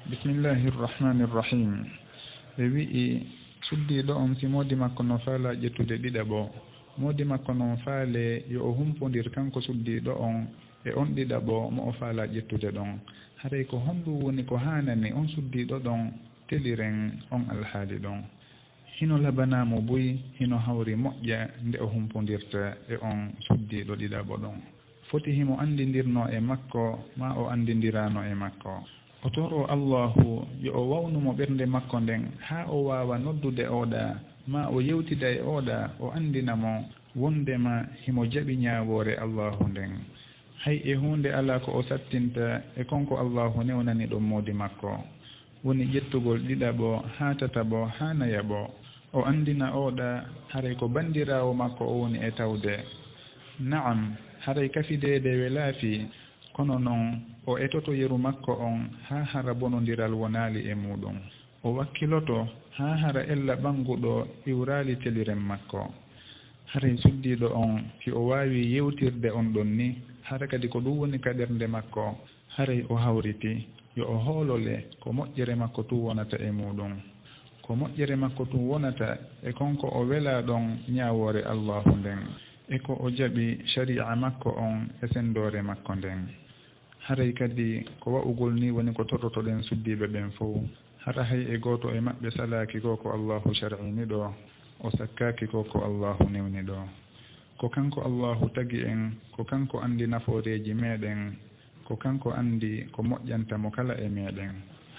Bismillaahi Rahmaani Rahiim. Ɓe wi'i, suddiiɗo on, si moodi makko no faalaa ƴettude ɗiɗaɓo, moodi makko non faalee yo o humpondir kanko suddiiɗo on e on ɗiɗaɓo mo o faalaa ƴettude ɗon. Haray ko honɗum woni ko haanani on suddiiɗo ɗon teliren on alhaali ɗon? Hino labanaa mo buy, hino hawri moƴƴa nde o humpondirta e on suddiiɗo ɗiɗaɓo ɗon. Foti himo anndindirnoo e makko, maa o anndindiraano e makko. O toroo Allaahu yo o wawnu mo ɓernde makko nden, haa o waawa noddude oo ɗaa, maa o yewtida e oo ɗaa, o anndina mo wonndema himo jaɓi ñaawoore Allaahu nden. Hay e huunde alaa ko o sattinta e kon ko Allaahu newnani ɗon moodi makko. Woni ƴettugol ɗiɗaɓo, haa tataɓo, haa nayaɓo. O anndina oo ɗaa, haray ko banndiraawo makko o woni e tawde. Na'am, haray kafideede welaa fii, kono non o etoto yeru makko on haa hara bonondiral wonaali e muuɗum. O wakkiloto haa hara ella ɓannguɗo iwraali teliren makko. Haray suddiiɗo on, si o waawii yewtirde on ɗon ni, hara kadi ko ɗum woni ka ɓernde makko, haray o hawriti yo o hoolole ko moƴƴere makko tun wonata e muuɗum. Ko moƴƴere makko tun wonata e kon ko o welaa ɗon ñaawoore Allaahu nden, e ko o jaɓi sari'a makko on e senndoore makko nden. Haray kadi ko wa'ugol ni woni ko torrotoɗen suddiiɓe ɓen fow. Hara hay e gooto e maɓɓe salaaki goo ko Allaahu shar'ini ɗoo, o sakkaaki goo ko Allaahu newni ɗoo. Ko kanko Allaahu tagi en, ko kanko anndi nafooreeji meɗen, ko kanko anndi ko moƴƴanta mo kala e meɗen.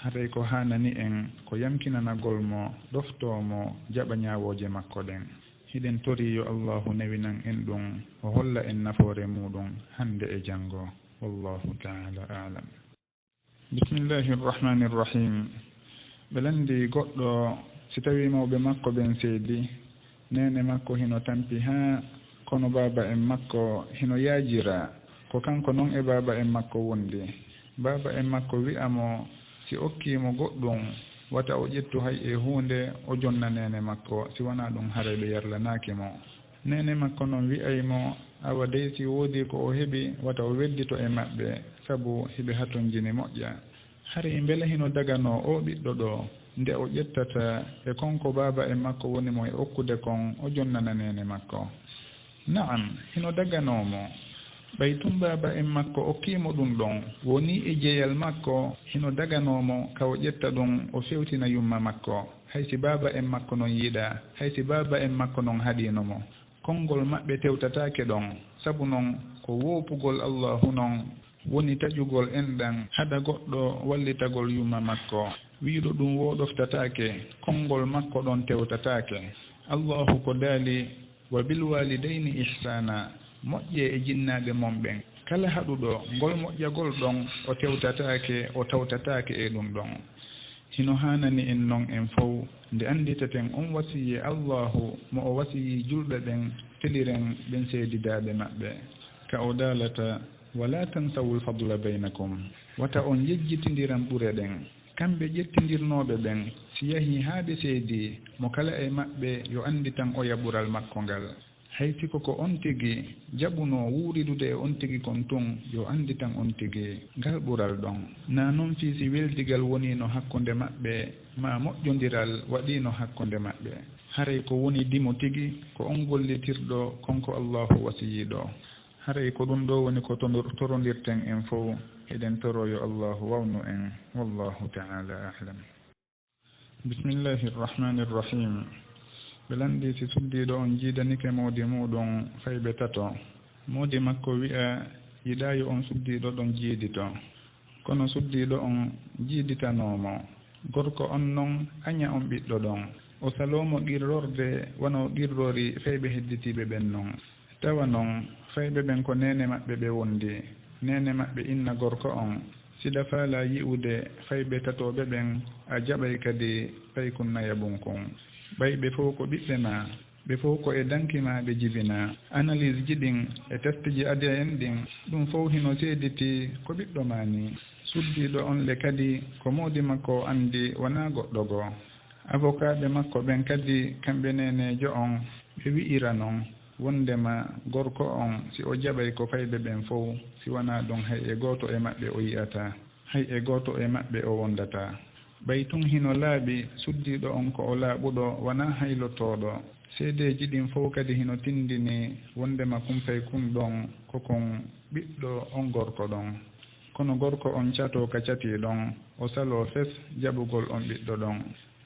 Haray ko haanani en ko yankinanagol mo, ɗoftoo mo, jaɓa ñaawooje makko ɗen. Hiɗen torii yo Allaahu newinan en ɗum, o holla en nafoore muuɗum hannde e janngo. Wallaahu ta'aalaa a'lam. Bismillaahi rahmaani rahiim. Ɓe lanndii goɗɗo, si tawii mawɓe makko ɓen seedi, neene makko hino tampi haa kono baaba en makko hino yaajira, ko kanko non e baaba en makko wondi. Baaba en makko wi'a mo, si okkii mo goɗɗum, wata o ƴettu hay e huunde, o jonna neene makko, si wanaa ɗum haray ɓe yarlanaaki mo. Neene makko non wi'ay mo, awa dey si woodii ko o heɓi, wata o weddito e maɓɓe, sabu hiɓe hatonjini moƴƴa. Haray mbela hino daganoo oo ɓiɗɗo ɗoo, nde o ƴettata e kon ko baaba en makko woni mo e okkude kon, o jonnana neene makko? Na'am, hino daganoo mo. Ɓay tun baaba en makko okkii mo ɗum ɗon, wonii e jeyal makko, hino daganoo mo ka o ƴetta ɗum, o fewtina yumma makko, hay si baaba en makko non yiɗaa, hay si baaba en makko non haɗiino mo. Konngol maɓɓe tewtataake ɗon, sabu non ko woopugol Allaahu non woni taƴugol enɗan haɗa goɗɗo wallitagol yumma makko. Wi'uɗo ɗum wooɗoftataake, konngol makko ɗon tewtataake. Allaahu ko daali, "Wa bil waalidayni ihsaana, moƴƴee e jinnaaɓe mon ɓen." Kala haɗuɗo ngol moƴƴagol ɗon, o tewtataake, o tawtataake e ɗum ɗon. Hino haanani en non en fow, nde annditaten on wasiyee Allaahu mo o wasiyii julɓe ɓen, feliren ɓen seedidaaɓe maɓɓe. Ka o daalata, "Walaa tansawul fadla baynakum." Wata on yejjitindiran ɓure ɗen. Kamɓe ƴettindirnooɓe ɓen, si yahii haa ɓe seedii, mo kala e maɓɓe yo annditan oya ɓural makko ngal. Hay si ko ko on tigi jaɓunoo wuuridude e on tigi kon tun, yo annditan on tigi ngal ɓural ɗon. Naa non fii si weldigal woniino hakkunde maɓɓe, maa moƴƴondiral waɗiino hakkunde maɓɓe. Haray ko woni dimo tigi, ko on gollitirɗo kon ko Allaahu wasiyii ɗoo. Haray ko ɗum ɗoo woni ko tonor-, torondirten en fow. Hiɗen toroo yo Allaahu wawnu en. Wallaahu ta'aalaa a'lam. Bismillaahi rahmaani rahiim. Ɓe lanndii si suddiiɗo on jiidanike moodi muuɗum fayɓe tato. Moodi makko wi'a yiɗaa yo on suddiiɗo ɗon jiidito. Kono suddiiɗo on jiiditanoo mo. Gorko on non aña on ɓiɗɗo ɗon. O saloo mo qirrorde wano o qirrori fayɓe hedditiiɓe ɓen non. Tawa non, fayɓe ɓen ko neene maɓɓe ɓe wondi. Neene maɓɓe inna gorko on, si ɗa faalaa yi'ude fayɓe tatooɓe ɓen, a jaɓay kadi paykun nayaɓun kun. Ɓay ɓe fow ko ɓiɓɓe maa, ɓe fow ko e danki maa ɓe jibinaa. Analyse ji ɗin e test ji A D N ɗin, ɗum fow hino seeditii ko ɓiɗɗo maa nii. Suddiiɗo on le kadi, ko moodi makko o anndi, wanaa goɗɗo goo. Avocatɓe makko ɓen kadi, kamɓe neeneejo on, ɓe wi'ira non, wonndema gorko on, si o jaɓay ko fayɓe ɓen fow, si wanaa ɗum, hay e gooto e maɓɓe o yi'ataa, hay e gooto e maɓɓe o wonndataa. Ɓay tun hino laaɓi, suddiiɗo on ko o laaɓuɗo, wanaa haylotooɗo. Seedeeji ɗin fow kadi hino tinndini wonndema kun paykun ɗon ko kun ɓiɗɗo on gorko ɗon. Kono gorko on catoo ka catii ɗon, o saloo fes jaɓugol on ɓiɗɗo ɗon.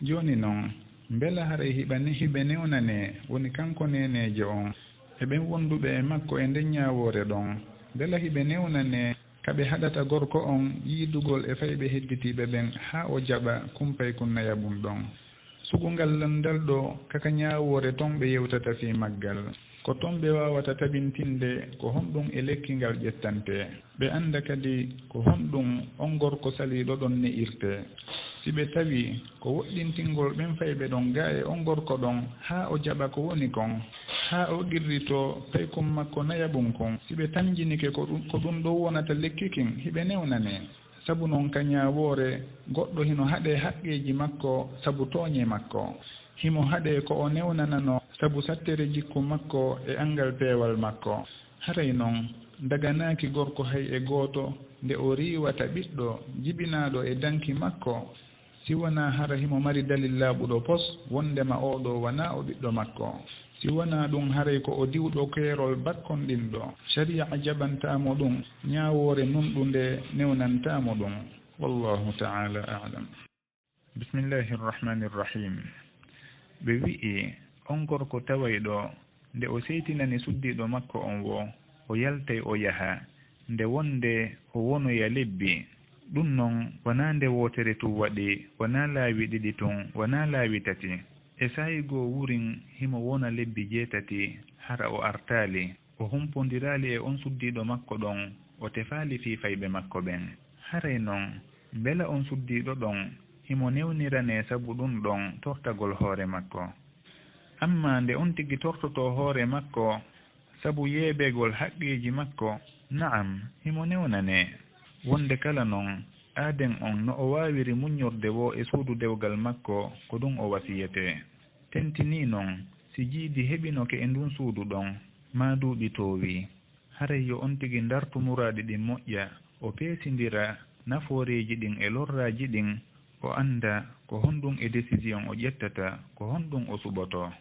Jooni non, mbela haray hiɓa ne-, hiɓe newnanee, woni kanko neeneejo on, e ɓen wonduɓe e makko e nden ñaawoore ɗon? Mbela hiɓe newnanee ka ɓe haɗata gorko on yiidugol e fayɓe hedditiiɓe ɓen haa o jaɓa kun paykun nayaɓun ɗon? Sugu ngal lanndal ɗoo, ka ka ñaawoore ton ɓe yewtata fii maggal. Ko ton ɓe waawata tabintinde ko honɗun e lekki ngal ƴettantee. Ɓe annda kadi ko honɗun on gorko saliiɗo ɗon ne'irtee. Si ɓe tawii ko woɗɗintingol ɓen fayɓe ɗon gaa e on gorko ɗon haa o jaɓa ko woni kon, haa o qirritoo paykun makko nayaɓun kun, si ɓe tanjinike ko ɗun, ko ɗun ɗon wonata lekki kin, hiɓe newnanee. Sabu non ka ñaawoore, goɗɗo hino haɗee haqqeeji makko sabu tooñe makko. Himo haɗee ko o newnananoo sabu sattere jikku makko e anngal peewal makko. Haray non, daganaaki gorko hay e gooto nde o riiwata ɓiɗɗo jibinaaɗo e danki makko, si wanaa hara himo mari dalil laaɓuɗo pos wonndema oo ɗoo wanaa o ɓiɗɗo makko, si wanaa ɗun haray ko o diwɗo keerol bakkonɗinɗo. Sariya jaɓantaa mo ɗun, ñaawoore nunɗunde newnantaa mo ɗun. Wallaahu ta'aalaa a'lam. Bismillaahi rahmaani rahiim. Ɓe wi'i, on gorko tawayɗo, nde o seytinani suddiiɗo makko on woo, o yaltay o yaha, nde wonde o wonoya lebbi. Ɗun non, wanaa nde wootere tun waɗi, wanaa laawi ɗiɗi tun, wanaa laawi tati. E saa'i goo wurin himo wona lebbi jeetati, hara o artaali, o humpondiraali e on suddiiɗo makko ɗon, o tefaali fii fayɓe makko ɓen. Haray non, mbela on suddiiɗo ɗon himo newniranee sabu ɗun ɗon tortagol hoore makko? Ammaa nde on tigi tortotoo hoore makko sabu yeebegol haqqeeji makko, na'am, himo newnanee. Wonde kala non, aaden on no o waawiri muññorde woo e suudu dewgal makko, ko ɗun o wasiyetee. Tentinii non, si jiidi heɓinoke e ndun suudu ɗon, maa duuɓi toowii, haray yo on tigi ndartu muraadi ɗin moƴƴa, o peesindira nafooreeji ɗin e lorraaji ɗin, o annda ko honɗun e décision o ƴettata, ko honɗun o suɓotoo.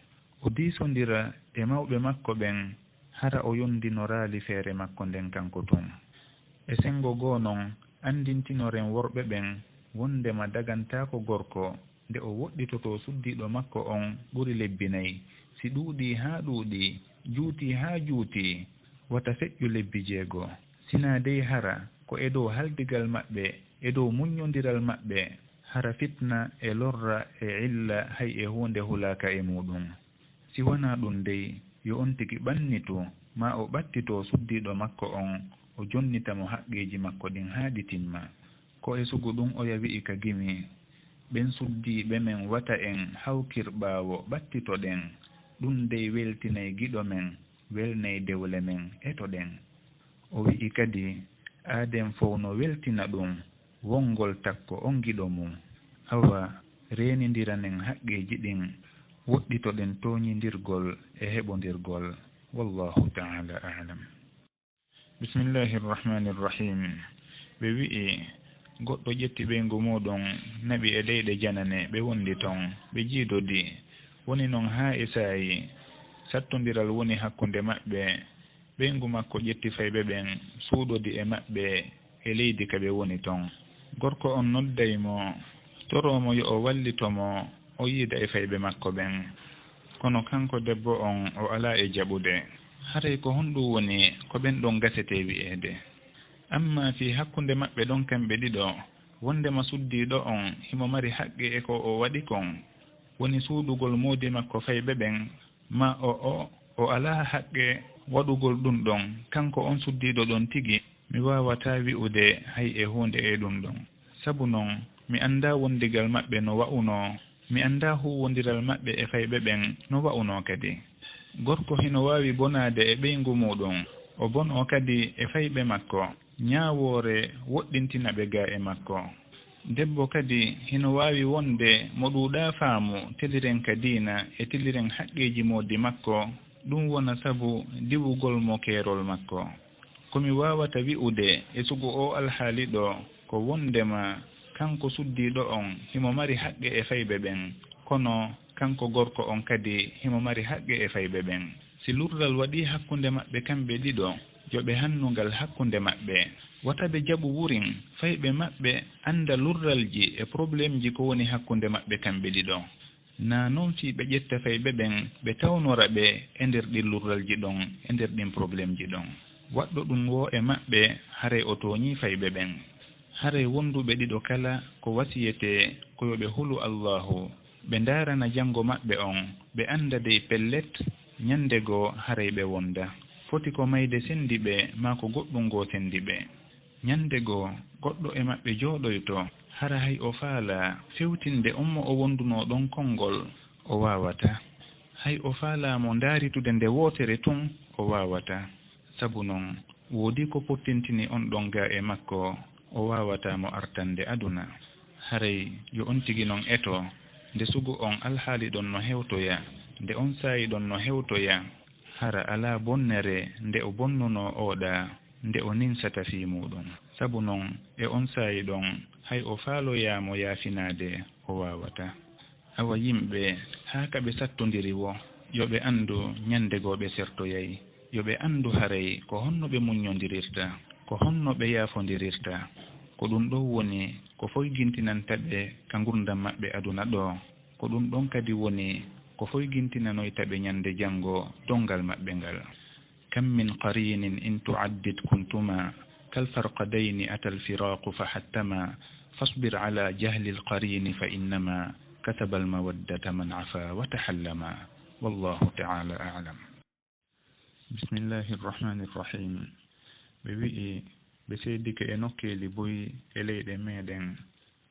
O diisondira e mawɓe makko ɓen, hara o yondinoraali feere makko nden kanko tun. E senngo goo non, anndintinoren worɓe ɓen wonndema dagantaako gorko nde o woɗɗitotoo suddiiɗo makko on ɓuri lebbi nay, si ɗuuɗii haa ɗuuɗii, juutii haa juutii, wata feƴƴu lebbi jeego. Sinaa dey hara ko e dow haldigal maɓɓe, e dow muññondiral maɓɓe, hara fitna e lorra e illa hay e huunde hulaaka e muuɗun. Si wanaa ɗun dey, yo on tigi ɓannitu, maa o ɓattitoo suddiiɗo makko on, o jonnita mo haqqeeji makko ɗin haa ɗi timma. Ko e sugu ɗun oya wi'i ka gimi, ɓen suddiiɓe men wata en hawkir ɓaawo ɓattitoɗen, ɗun dey weltinay giɗo men, welnay dewle men, etoɗen. O wi'i kadi, aaden fow no weltina ɗun, wongol takko on giɗo mun. Awa, reenindiranen haqqeeji ɗin, woɗɗitoɗen tooñindirgol e heɓondirgol. Wallahu ta'ala a'lam. Bismillahi rrahmani rrahim. Ɓe wi'i, goɗɗo ƴetti ɓeyngu muuɗun, naɓi e leyɗe janane, ɓe wondi ton, ɓe jiidodi. Woni non haa e saa'i, sattondiral woni hakkunde maɓɓe. Ɓeyngu makko ƴetti fayɓe ɓen, suuɗodi e maɓɓe e leydi ka ɓe woni ton. Gorko on nodday mo, toroo mo yo o wallito mo, o yiida e fayɓe makko ɓen. Kono kanko debbo on, o alaa e jaɓude. Haray ko honɗun woni ko ɓen ɗon gasetee wi'eede? Ammaa fii hakkunde maɓɓe ɗon kamɓe ɗiɗo, wondema suddiiɗo on himo mari haqqe e ko o waɗi kon, woni suuɗugol moodi makko fayɓe ɓen, maa o, o, o alaa haqqe waɗugol ɗun ɗon, kanko on suddiiɗo ɗon tigi, mi waawataa wi'ude hay e huunde e ɗun ɗon. Sabu non, mi anndaa wondigal maɓɓe no wa'unoo, mi anndaa huuwondiral maɓɓe e fayɓe ɓen no wa'unoo kadi. Gorko hino waawi bonaade e ɓeyngu muuɗun, o bonoo kadi e fayɓe makko, ñaawoore woɗɗintina ɓe gaa e makko. Debbo kadi hino waawi wonde mo ɗuuɗaa faamu, teliren ka diina e teliren haqqeeji moodi makko, ɗun wona sabu diwugol mo keerol makko. Ko mi waawata wi'ude e sugu oo alhaali ɗoo, ko wondema kanko suddiiɗo on himo mari haqqe e fayɓe ɓen, kono kanko gorko on kadi himo mari haqqe e fayɓe ɓen. Si lurral waɗii hakkunde maɓɓe kamɓe ɗiɗo, yo ɓe hannu ngal hakkunde maɓɓe. Wata ɓe jaɓu wurin fayɓe maɓɓe annda lurralji e problemji ko woni hakkunde maɓɓe kamɓe ɗiɗo. Naa non fii ɓe ƴetta fayɓe ɓen, ɓe tawnora ɓe e nder ɗin lurralji ɗon, e nder ɗin problemji ɗon. Waɗɗo ɗun woo e maɓɓe, haray o tooñii fayɓe ɓen. Haray wonduɓe ɗiɗo kala ko wasiyetee ko yo ɓe hulu Allaahu, ɓe ndaarana janngo maɓɓe on, ɓe annda dey pellet, ñande goo haray ɓe wonda. Foti ko mayde sendi ɓe, maa ko goɗɗun goo sendi ɓe. Ñande goo, goɗɗo e maɓɓe jooɗoyto, hara hay o faalaa fewtinde on mo o wondunoo ɗon konngol, o waawataa. Hay o faalaa mo ndaaritude nde wootere tun, o waawataa. Sabu non, woodii ko pottintini on ɗon gaa e makko, o waawataa mo artande aduna. Haray yo on tigi non eto, nde sugu on alhaali ɗon no hewtoya, nde on saa'i ɗon no hewtoya, hara alaa bonnere nde o bonnunoo oo ɗaa, nde o ninsata fii muuɗun. Sabu non, e on saa'i ɗon, hay o faaloyaa mo yaafinaade, o waawataa. Awa yimɓe, haa ka ɓe sattondiri woo, yo ɓe anndu ñande goo ɓe sertoyay. Yo ɓe anndu haray ko honno ɓe muññondirirta, ko honno ɓe yaafondirirta. Ko ɗun ɗon woni ko foygintinanta ɓe ka ngurndan maɓɓe aduna ɗoo. Ko ɗun ɗon kadi woni ko foygintinanoyta ɓe ñande janngo donngal maɓɓe ngal. كم من قرين إن تعدد كنتما، كالفرقدين أتى الفراق فحتما، فاصبر على جهل القرين فإنما كتب المودة من عفا وتحلما. والله تعالى أعلم. بسم الله الرحمن الرحيم. Ɓe wi'i, ɓe seedike e nokkeeli buy e leyɗe meeɗen,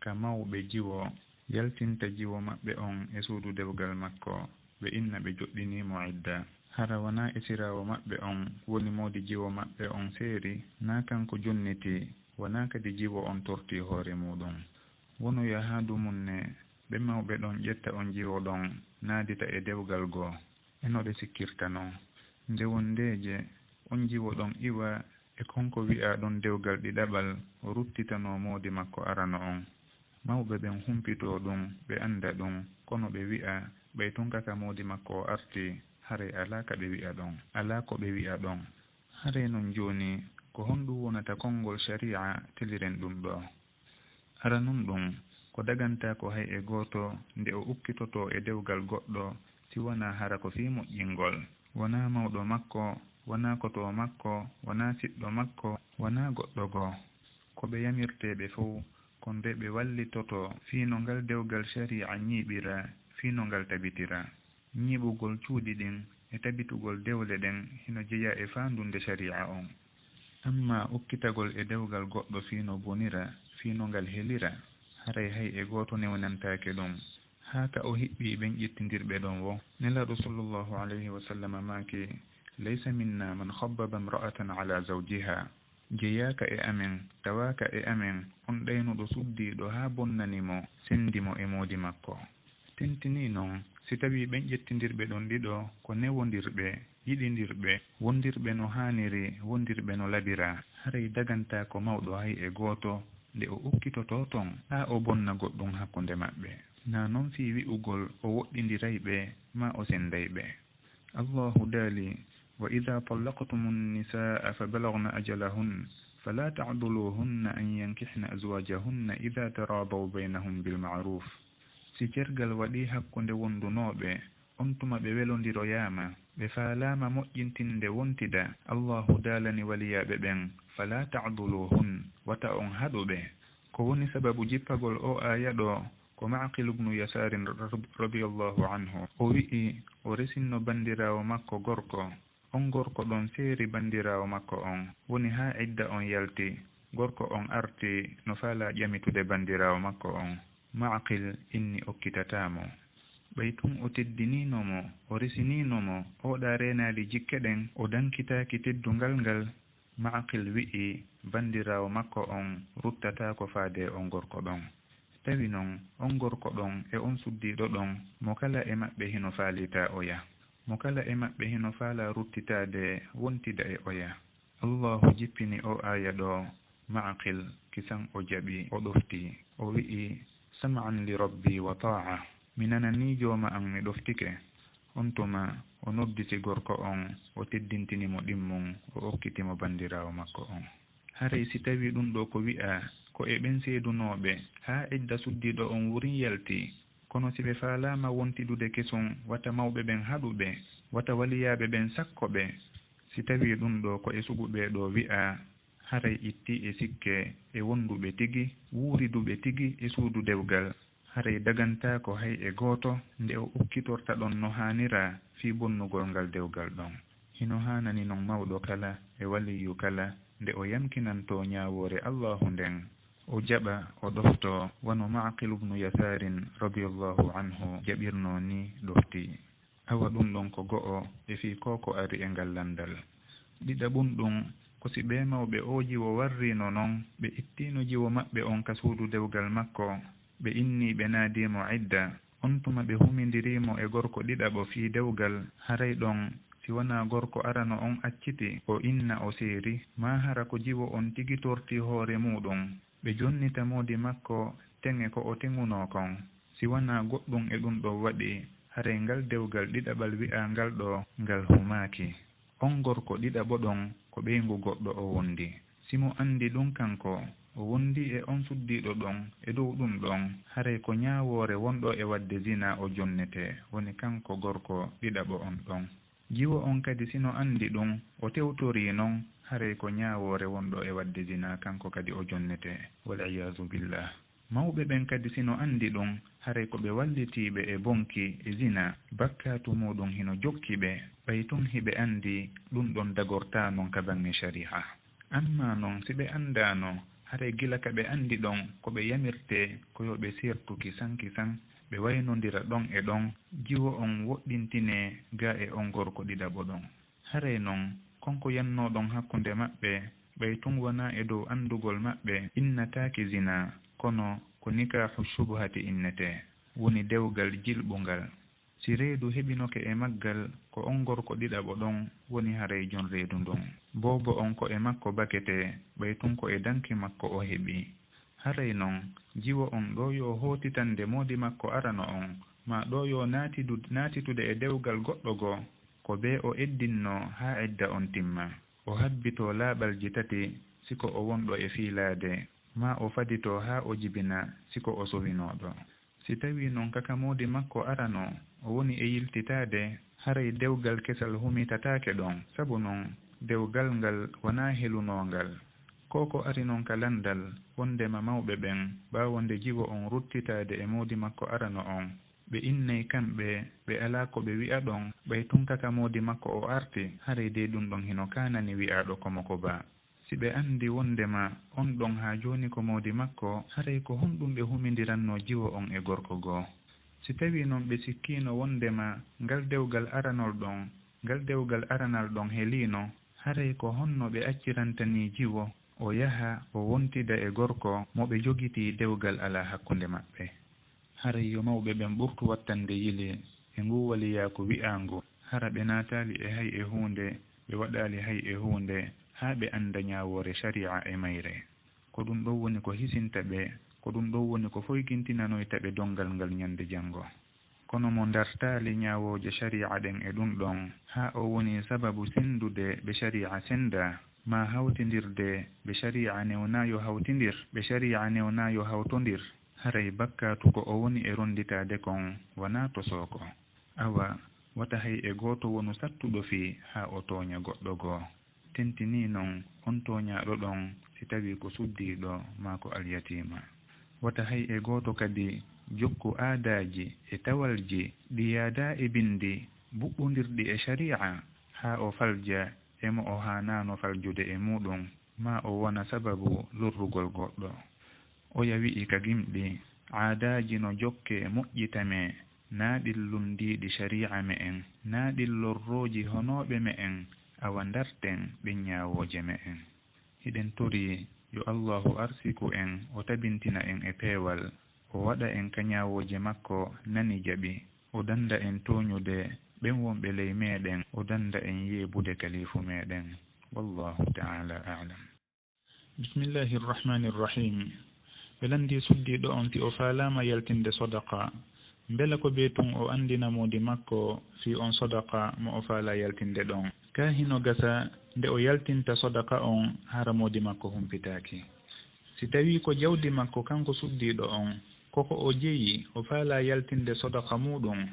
ka mawɓe jiwo yaltinta jiwo maɓɓe on e suudu dewgal makko, ɓe inna ɓe joɗɗinii mo idda. Hara wanaa esiraawo maɓɓe on woni moodi jiwo maɓɓe on seeri, naa kanko jonniti, wanaa kadi jiwo on tortii hoore muuɗum. Wonoya haa dumunne, ɓe mawɓe ɗon ƴetta on jiwo ɗon, naadita e dewgal goo, e no ɓe sikkirta non. Nde wondeeje, on jiwo ɗon iwa e kon ko wi'aa ɗon dewgal ɗiɗaɓal, o ruttitanoo moodi makko arano on. Mawɓe ɓen humpitoo ɗum, ɓe annda ɗum, kono ɓe wi'a, ɓay tun ka ka moodi makko o arti, haray alaa ka ɓe wi'a ɗon, alaa ko ɓe wi'a ɗon. Haray non jooni, ko honɗum wonata konngol shari'a teliren ɗum ɗoo? Hara non ɗum, ko dagantaako hay e gooto nde o ukkitotoo e dewgal goɗɗo, si wanaa hara ko fii moƴƴingol. Wanaa mawɗo makko, wanaa kotoo makko, wanaa siɗɗo makko, wanaa goɗɗo goo. Ko ɓe yamirtee ɓe fow, kon de ɓe wallitotoo fii no ngal dewgal shari'a ñiiɓira, fii no ngal tabitira. Ñiiɓugol cuuɗi ɗin e tabitugol dewle ɗen hino jeyaa e faandunnde shari'a on. Ammaa ukkitagol e dewgal goɗɗo fii no bonira, fii no ngal helira, haray hay e gooto newnantaake ɗum, haa ka o hiɓɓii ɓen ƴettindirɓe ɗon woo. Nelaaɗo sallallahu alayhi wa sallam maaki, "Laysa minna man khabbaba imra'atan ala zawjiha." Jeyaaka e amen, tawaaka e amen, on ɗaynuɗo suddiiɗo haa bonnani mo, sendi mo e moodi makko. Tentinii non, si tawii ɓen ƴettindirɓe ɗon ɗiɗo ko newondirɓe, yiɗindirɓe, wondirɓe no haaniri, wondirɓe no labira, haray dagantaako mawɗo hay e gooto nde o ukkitotoo ton, haa o bonna goɗɗum hakkunde maɓɓe. Naa non fii wi'ugol o woɗɗindiray ɓe, maa o senday ɓe. Allaahu daali, "Wa idaa tallaqtumu nnisaa'a fa balagna ajalahunna, falaa ta'duluhunna an yankihna azwaajahunna idaa taraadaw baynahum bil ma'ruuf." Si cergal waɗii hakkunde wondunooɓe, on tuma ɓe welondiroyaama, ɓe faalaama moƴƴintinde wontida, Allaahu daalani waliyaaɓe ɓen, "Falaa ta'duluhunna, wata on haɗu ɓe." Ko woni sababu jippagol oo aaya ɗoo? Ko Ma'qil ibnu Yasaarin ra-, radiyallaahu anhu. O wi'i, o resinno banndiraawo makko gorko. On gorko ɗon seeri banndiraawo makko on. Woni haa idda on yalti, gorko on arti no faalaa ƴamitude banndiraawo makko on. Ma'qil inni okkitataa mo. Ɓay tun o teddiniino mo, o resiniino mo, o ɗa reenaali jikke ɗen, o dankitaaki teddungal ngal. Ma'qil wi'i, banndiraawo makko on ruttataako faade on gorko ɗon. Tawi non, on gorko ɗon e on suddiiɗo ɗon, mo kala e maɓɓe hino faalitaa oya. Mo kala e maɓɓe hino faalaa ruttitaade wontida e oya. Allaahu jippini oo aaya ɗoo, Ma'qil, kisan o jaɓi, o ɗofti. O wi'i, "Sam'an li rabbi wa taa'a." Mi nananii jooma an, mi ɗoftike. On tuma, o nodditi gorko on, o teddintini mo ɗimmun, o okkiti mo banndiraawo makko on. Haray si tawii ɗun ɗoo ko wi'aa, ko e ɓen seedunooɓe, haa idda suddiiɗo on wurin yalti, kono si ɓe faalaama wontidude kesun, wata mawɓe ɓen haɗu ɓe, wata waliyaaɓe ɓen sakko ɓe. Si tawii ɗun ɗoo ko e sugu ɓee ɗoo wi'aa, haray ittii e sikke e wonduɓe tigi, wuuriduɓe tigi e suudu dewgal. Haray dagantaako hay e gooto nde o ukkitorta ɗon no haanira fii bonnugol ngal dewgal ɗon. Hino haanani non mawɗo kala e waliyyu kala nde o yamkinantoo ñaawoore Allaahu nden, o jaɓa, o ɗoftoo, wano Ma'qil ibnu Yasaarin radiyallaahu anhu jaɓirnoo nii ɗoftii. Awa ɗun ɗon ko go'o e fii koo ko ari e ngal lanndal. Ɗiɗaɓun ɗun, ko si ɓee mawɓe oo jiwo warriino non, ɓe ittiino jiwo maɓɓe on ka suudu dewgal makko, ɓe innii ɓe naadii mo idda, on tuma ɓe humindirii mo e gorko ɗiɗaɓo fii dewgal, haray ɗon, si wanaa gorko arano on acciti, o inna o seeri, maa hara ko jiwo on tigi tortii hoore muuɗum, ɓe jonnita moodi makko teŋe ko o teŋunoo kon. Si wanaa goɗɗum e ɗun ɗoo waɗi, haray ngal dewgal ɗiɗaɓal wi'aangal ɗoo, ngal humaaki. On gorko ɗiɗaɓo ɗon, ko ɓeyngu goɗɗo o wondi. Si mo anndi ɗun kanko, o wondi e on suddiiɗo ɗon e dow ɗun ɗon, haray ko ñaawoore wonɗo e waɗde zinaa o jonnetee, woni kanko gorko ɗiɗaɓo on ɗon. Jiwo on kadi, si no anndi ɗun, o tewtorii non, haray ko ñaawoore wonɗo e waɗde zinaa, kanko kadi o jonnetee, wal iyaazu billaah. Mawɓe ɓen kadi si no anndi ɗun, haray ko ɓe wallitiiɓe e bonki e zina, bakkaatu muuɗun hino jokki ɓe, ɓay tun hiɓe anndi ɗun ɗon dagortaa non ka baŋŋe shari'a. Ammaa non, si ɓe anndaano, haray gila ka ɓe anndi ɗon ko ɓe yamirtee ko yo ɓe sertu kisan kisan, ɓe waynondira ɗon e ɗon, jiwo on woɗɗintinee gaa e on gorko ɗiɗaɓo ɗon. Haray non, kon ko yannooɗon hakkunde maɓɓe, ɓay tun wanaa e dow anndugol maɓɓe, innataake zina, kono ko nikaahu shubuhati innetee, woni dewgal jilɓungal. Si reedu heɓinoke e maggal, ko on gorko ɗiɗaɓo ɗon woni haray jon reedu ndun. Boobo on ko e makko baketee, ɓay tun ko e danki makko o heɓi. Haray non, jiwo on ɗoo yo hootitande moodi makko arano on, maa ɗoo yo naatidu-, naatitude e dewgal goɗɗo goo, ko bee o eddinnoo haa edda on timma. O habbitoo laaɓalji tati, si ko o wonɗo e fiilaade, maa o faditoo haa o jibina, si ko o sowinooɗo. Si tawii non ka ka moodi makko arano o woni e yiltitaade, haray dewgal kesal humitataake ɗon, sabu non dewgal ngal wanaa helunoongal. Ko ko ari non ka lanndal, wonndema mawɓe ɓen, ɓaawo nde jiwo on ruttitaade e moodi makko arano on, ɓe innay kamɓe, ɓe alaa ko ɓe wi'a ɗon, ɓay tun ka ka moodi makko o arti, haray dey ɗun ɗon hino kaanani wi'aaɗo ko mo ko baa. Si ɓe anndi wonndema on ɗon haa jooni ko moodi makko, haray ko honɗun ɓe humindirannoo jiwo on e gorko goo? Si tawii non ɓe sikkiino wonndema ngal dewgal aranol ɗon, ngal dewgal aranal ɗon heliino, haray ko honno ɓe acciranta nii jiwo, o yaha, o wontida e gorko mo ɓe jogitii dewgal alaa hakkunde maɓɓe? Haray yo mawɓe ɓen ɓurtu wattande yili e nguu waliyaaku wi'aangu, hara ɓe naataali e hay e huunde, ɓe waɗaali hay e huunde, haa ɓe annda ñaawoore shari'a e mayre. Ko ɗun ɗon woni ko hisinta ɓe, ko ɗun ɗon woni ko foygintinanoyta ɓe dongal ngal ñande janngo. Kono mo ndartaali ñaawooje shari'a ɗen e ɗun ɗon, haa o woni sababu senndude ɓe shari'a senndaa, maa hawtindirde ɓe shari'a newnaa yo hawtindir, ɓe shari'a newnaa yo hawtondir, haray bakkaatu ko o woni e ronnditaade kon wanaa tosooko. Awa, wata hay e gooto wonu sattuɗo fii haa o tooña goɗɗo goo. Tentinii non on tooñaaɗo ɗon, si tawii ko suddiiɗo maa ko alyatiima. Wata hay e gooto kadi jokku aadaaji e tawalji ɗi yaadaa e binndi buɓɓondirɗi e shari'a, haa o falja e mo o haanaano faljude e muuɗun, maa o wona sababu lorrugol goɗɗo. Oya wi'i ka gimɗi, aadaaji no jokkee moƴƴitamee, naa ɗin lunndiiɗi shari'a me'en, naa ɗin lorrooji honooɓe me'en, awa ndarten ɗen ñaawooje me'en. Hiɗen torii yo Allaahu arsiku en, o tabintina en e peewal, o waɗa en ka ñaawooje makko nani jaɓi, o dannda en tooñude ɓen wonɓe ley meɗen, o dannda en yeebude kaliifu meɗen. Wallaahu ta'aalaa a'lam. Bismillaahi Rahmaani Rahiim. Ɓe lanndii suddiiɗo on si o faalaama yaltinde sodaka, mbela ko bee tun o anndina moodi makko fii on sodaka mo o faalaa yaltinde ɗon. Kaa hino gasa nde o yaltinta sodaka on hara moodi makko humpitaaki. Si tawii ko jawdi makko kanko suddiiɗo on, ko ko o jeyi, o faalaa yaltinde sodaka muuɗun,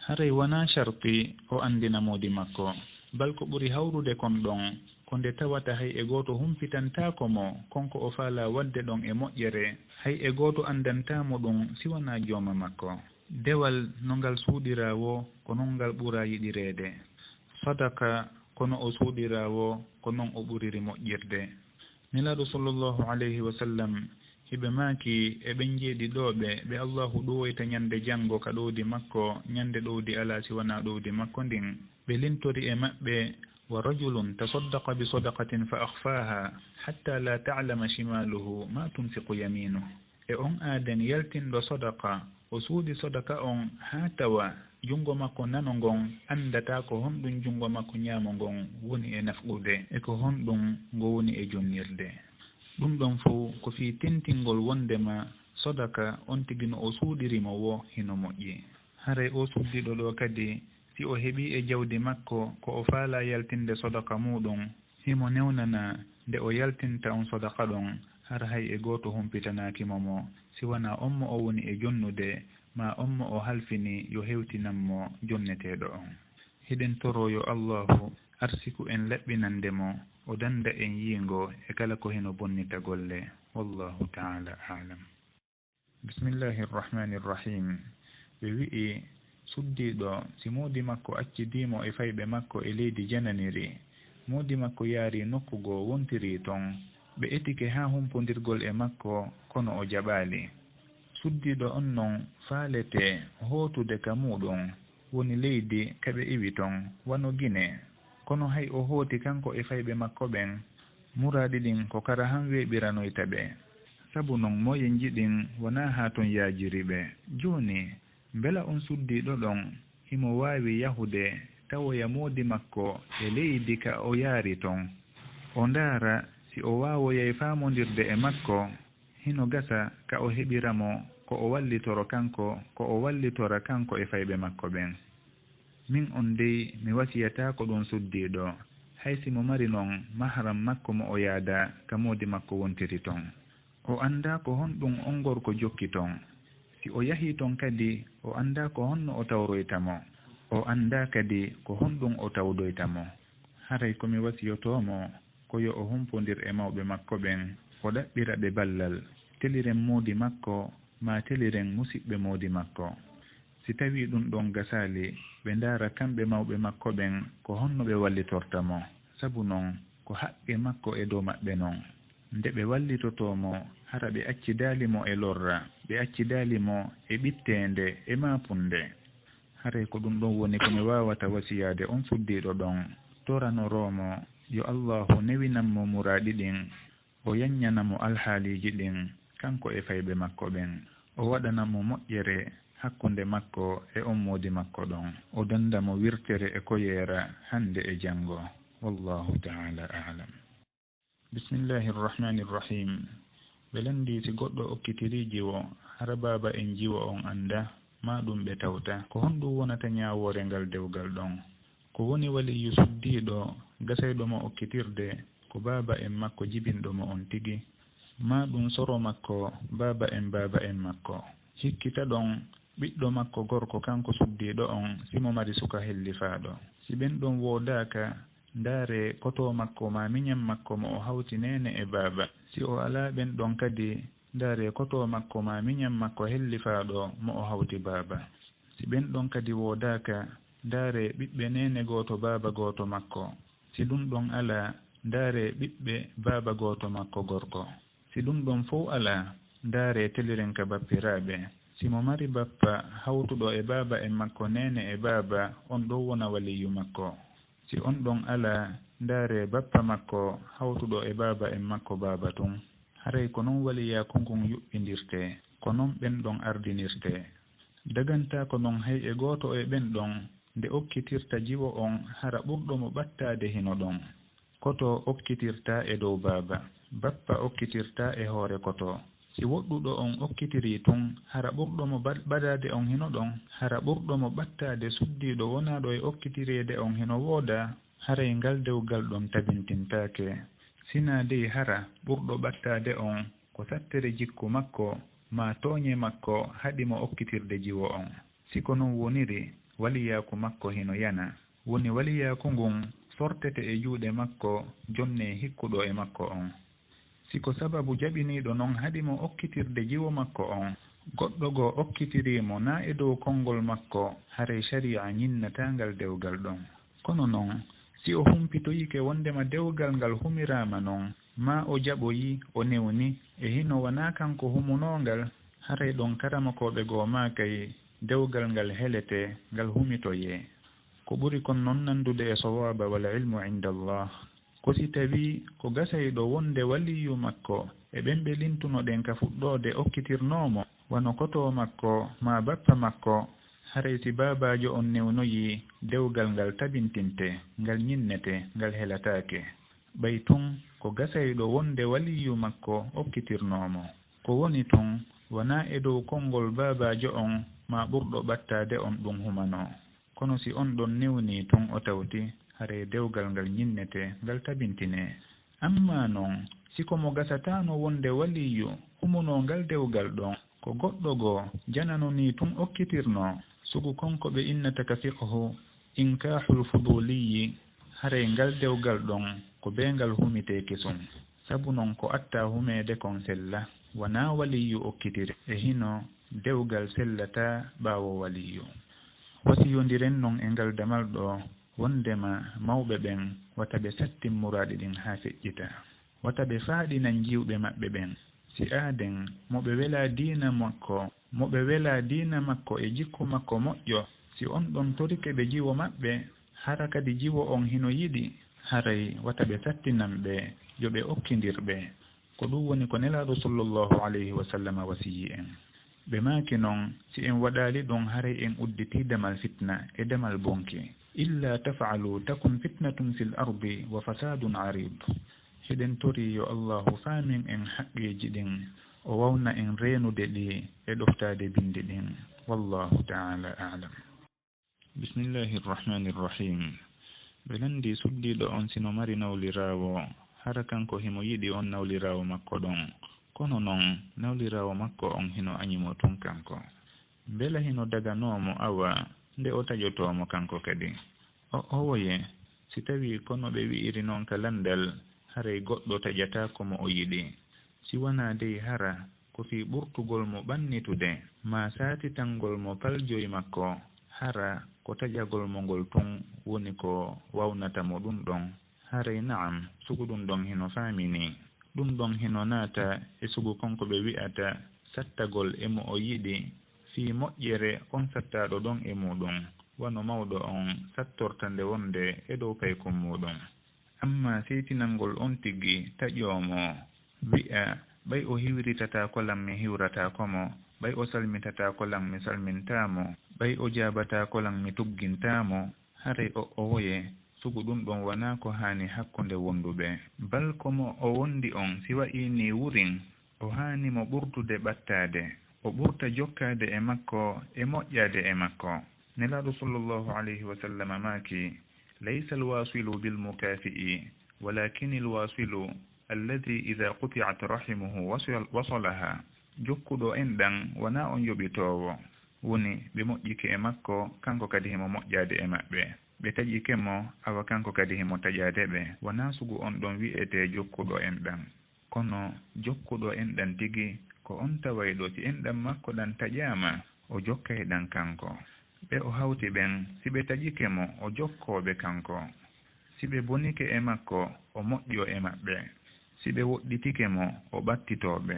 haray wanaa sharti o anndina moodi makko. Bal ko ɓuri hawrude kon ɗon, ko nde tawata hay e gooto humpitantaako mo kon ko o faalaa waɗde ɗon e moƴƴere, hay e gooto anndantaa mo ɗun si wanaa jooma makko. Dewal no ngal suuɗiraa woo, ko non ngal ɓuraa yiɗireede. Sadaka, ko no o suuɗiraa woo, ko non o ɓuriri moƴƴirde. Nelaaɗo sallallaahu alayhi wa sallam, hiɓe maaki e ɓen jeeɗiɗooɓe ɓe Allaahu ɗowoyta ñande janngo ka ɗowdi makko, ñande ɗowdi alaa si wanaa ɗowdi makko ndin. Ɓe lintori e maɓɓe, "Wa rajulun tasaddaqa bi sadaqatin fa akhfaaha hatta la ta'lama shimaaluhu ma tunfiqu yamiinuh." E on aaden yaltinɗo sodaka, o suuɗi sodaka on haa tawa junngo makko nano ngon anndataa ko honɗun junngo makko ñaamo ngon woni e nafqude, e ko honɗun ngo woni e jonnirde. Ɗun ɗon fow ko fii tentingol wonndema sodaka on tigi no o suuɗiri mo woo hino moƴƴi. Haray oo suddiiɗo ɗoo kadi, si o heɓii e jawdi makko ko o faalaa yaltinde sodaka muuɗun, himo newnanaa nde o yaltinta on sodaka ɗon, hara hay e gooto humpitanaaki mo mo, si wanaa on mo o woni e jonnude, maa on mo o halfini yo hewtinan mo jonneteeɗo on. Hiɗen toroo yo Allaahu arsiku en laɓɓinande mo, o dannda en yiingo e kala ko hino bonnita golle. Wallaahu ta'aalaa a'lam. Bismillahi irrahmani irrahim. Ɓe wi'i, suddiiɗo, si moodi makko accidii mo e fayɓe makko e leydi jananiri, moodi makko yaari nokku goo wontiri ton, ɓe etike haa humpondirgol e makko, kono o jaɓaali. Suddiiɗo on non faalete hootude ka muuɗum, woni leydi ka ɓe iwi ton, wano Gine. Kono hay o hooti kanko e fayɓe makko ɓen, muraadi ɗin ko kara han weeɓiranoyta ɓe. Sabu non moyenji ɗin wonaa haa ton yaajiri ɓe. Jooni, mbela on suddiiɗo ɗon himo waawi yahude tawoya moodi makko e leydi ka o yaari ton? O ndaara si o waawoyay faamondirde e makko, hino gasa ka o heɓira mo ko o wallitoro kanko, ko o wallitora kanko e fayɓe makko ɓen. Min on dey, mi wasiyataako ɗun suddiiɗo, hay si mo mari non mahram makko mo o yaada ka moodi makko wontiri ton. O anndaa ko honɗun on gorko jokki ton. Si o yahii ton kadi, o anndaa ko honno o tawroyta mo. O anndaa kadi ko honɗun o tawdoyta mo. Haray ko mi wasiyotoo mo, ko yo o humpondir e mawɓe makko ɓen, o ɗaɓɓira ɓe ballal, teliren moodi makko, maa teliren musiɓɓe moodi makko. Si tawii ɗun ɗon gasaali, ɓe ndaara kamɓe mawɓe makko ɓen ko honno ɓe wallitorta mo. Sabu non, ko haqqe makko e dow maɓɓe non. Nde ɓe wallitotoo mo, hara ɓe accidaali mo e lorra, ɓe accidaali mo e ɓitteende e maapunde. Haray ko ɗun ɗon woni ko mi waawata wasiyaade on suddiiɗo ɗon, toranoroo mo yo Allaahu newinan mo muraaɗi ɗin, o yaññana mo alhaaliiji ɗin, kanko e fayɓe makko ɓen, o waɗana mo moƴƴere hakkunde makko e on moodi makko ɗon, o dannda mo wirtere e koyeera hannde e janngo. Wallaahu ta'aalaa a'lam. Bismillahi irrahmani irrahim. Ɓe lanndii si goɗɗo okkitirii jiwo, hara baaba en jiwo on anndaa, maa ɗun ɓe tawta. Ko honɗun wonata ñaawoore ngal dewgal ɗon? Ko woni waliyyu suddiiɗo gasayɗo mo okkitirde, ko baaba en makko jibinɗo mo on tigi, maa ɗun soro makko, baaba en baaba en makko. Hikkita ɗon, ɓiɗɗo makko gorko kanko suddiiɗo on, si mo mari suka hellifaaɗo. Si ɓen ɗon woodaaka, ndaaree kotoo makko maa miñan makko mo o hawti neene e baaba. Si o alaa ɓen ɗon kadi, ndaaree kotoo makko maa miñan makko hellifaaɗo mo o hawti baaba. Si ɓen ɗon kadi woodaaka, ndaaree ɓiɓɓe neene gooto baaba gooto makko. Si ɗun ɗon alaa, ndaaree ɓiɓɓe baaba gooto makko gorko. Si ɗun ɗon fow alaa, ndaaree teliren ka bappiraaɓe. Si mo mari bappa hawtuɗo e baaba en makko neene e baaba, on ɗon wona waliyyu makko. Si on ɗon alaa, ndaaree bappa makko hawtuɗo e baaba en makko baaba tun. Haray ko non waliyaaku ngun yuɓɓindirtee, ko non ɓen ɗon ardinirtee. Dagantaako non hay e gooto e ɓen ɗon nde okkitirta jiwo on hara ɓurɗo mo ɓattaade hino ɗon. Kotoo okkitirtaa e dow baaba, bappa okkitirtaa e hoore kotoo. Si woɗɗuɗo on okkitirii tun, hara ɓurɗo mo ba-, ɓadaade on hino ɗon, hara ɓurɗo mo ɓattaade suddiiɗo wonaaɗo e okkitireede on hino woodaa, haray ngal dewgal ɗon tabintintaake. Sinaa dey hara ɓurɗo ɓattaade on ko sattere jikku makko, maa tooñe makko haɗi mo okkitirde jiwo on. Si ko non woniri, waliyaaku makko hino yana. Woni waliyaaku ngun sortete e juuɗe makko, jonnee hikkuɗo e makko on. Si ko sababu jaɓiniiɗo non haɗi mo okkitirde jiwo makko on, goɗɗo goo okkitirii mo naa e dow konngol makko, haray sariya ñinnataa ngal dewgal ɗon. Kono non, si o humpitoyike wonndema dewgal ngal humiraama non, maa o jaɓoyi, o newni, e hino wanaa kanko humunoo ngal, haray ɗon karamokooɓe goo maakay, dewgal ngal helete, ngal humitoyee. Ko ɓuri kon non nanndude e sawaaba, wal ilmu inda Allah, ko si tawii ko gasayɗo wonde waliyyu makko e ɓen ɓe lintunoɗen ka fuɗɗoode okkitirnoo mo, wano kotoo makko maa bappa makko, haray si baabaajo on newnoyii, dewgal ngal tabintinte, ngal ñinnete, ngal helataake. Ɓay tun ko gasayɗo wonde waliyyu makko okkitirnoo mo. Ko woni tun, wanaa e dow konngol baabaajo on maa ɓurɗo ɓattaade on ɗun humanoo. Kono si on ɗon newnii tun o tawti, haray dewgal ngal ñinnete, ngal tabintinee. Ammaa non, si ko mo gasataano wonde waliyyu humunoo ngal dewgal ɗon, ko goɗɗo goo janano nii tun okkitirnoo, sugu kon ko ɓe innata ka fiqhu inkaahul fuduliyyi, haray ngal dewgal ɗon ko bee ngal humitee kesun. Sabu non ko attaa humeede kon sella. Wanaa waliyyu okkitiri e hino dewgal sellataa ɓaawo waliyyu. Wasiyondiren non e ngal damal ɗoo, wondema mawɓe ɓen wata ɓe sattin muraaɗi ɗin haa feƴƴita. Wata ɓe faaɗinan jiwɓe maɓɓe ɓen. Si aaden mo ɓe welaa diina makko, mo ɓe welaa diina makko e jikku makko moƴƴo, si on ɗon torike ɓe jiwo maɓɓe, hara kadi jiwo on hino yiɗi, haray wata ɓe sattinan ɓe, yo ɓe okkindir ɓe. Ko ɗum woni ko Nelaaɗo sallallahu alayhi wa sallam wasiyii en. Ɓe maaki non, si en waɗaali ɗum, haray en udditii damal fitna e damal bonki. إلا تفعلوا تكن فتنة في الأرض وفساد عريض. Hiɗen torii yo Allaahu faamin en haqqeeji ɗin, o wawna en reenude ɗi e ɗoftaade binndi ɗin. Wallaahu ta'aalaa a'lam. Bismillaahi Rahmaani Rahiim. Ɓe lanndii suddiiɗo on si no mari nawliraawo, hara kanko himo yiɗi on nawliraawo makko ɗon. Kono non, nawliraawo makko on hino añi mo tun kanko. Mbela hino daganoo mo awa nde o taƴotoo mo kanko kadi? O, owoye, si tawii ko no ɓe wi'iri non ka lanndal, haray goɗɗo taƴataako mo o yiɗi. Si wanaa dey hara ko fii ɓurtugol mo ɓannitude, maa saatitangol mo paljoy makko, hara ko taƴagol mo ngol tun woni ko wawnata mo ɗun ɗon. Haray na'am, sugu ɗun ɗon hino faaminii. Ɗun ɗon hino naata e sugu kon ko ɓe wi'ata sattagol e mo o yiɗi, fii moƴƴere on sattaaɗo ɗon e muɗum, wano mawɗo on sattorta nde wonde e dow paykun muɗum. Ammaa seytinangol on tigi taƴoo mo, wi'a, ɓay o hiwritataako lan mi hiwrataako mo, ɓay o salmitataako lan mi salmintaa mo, ɓay o jaabataako lan mi tuggintaa mo, haray o, owoye, sugu ɗun ɗon wanaa ko haani hakkunde wonduɓe. Bal ko mo o wondi on, si wa'ii nii wurin, o haani mo ɓurdude ɓattaade, o ɓurta jokkaade e makko e moƴƴaade e makko. Nelaaɗo sallallahu alayhi wa sallam maaki, ليس الواصل بالمكافئ، ولكن الواصل الذي إذا قطعت رحمه وصل-، وصلها. Jokkuɗo enɗan wanaa on yoɓitoowo, woni ɓe moƴƴike e makko, kanko kadi himo moƴƴaade e maɓɓe. Ɓe taƴike mo, awa kanko kadi himo taƴaade ɓe. Wanaa sugu on ɗon wi'etee jokkuɗo enɗan. Kono jokkuɗo enɗan tigi, ko on tawayɗo si enɗan makko ɗan taƴaama, o jokkay ɗan kanko. Ɓe o hawti ɓen, si ɓe taƴike mo, o jokkoo ɓe kanko. Si ɓe bonike e makko, o moƴƴoo e maɓɓe. Si ɓe woɗɗitike mo, o ɓattitoo ɓe.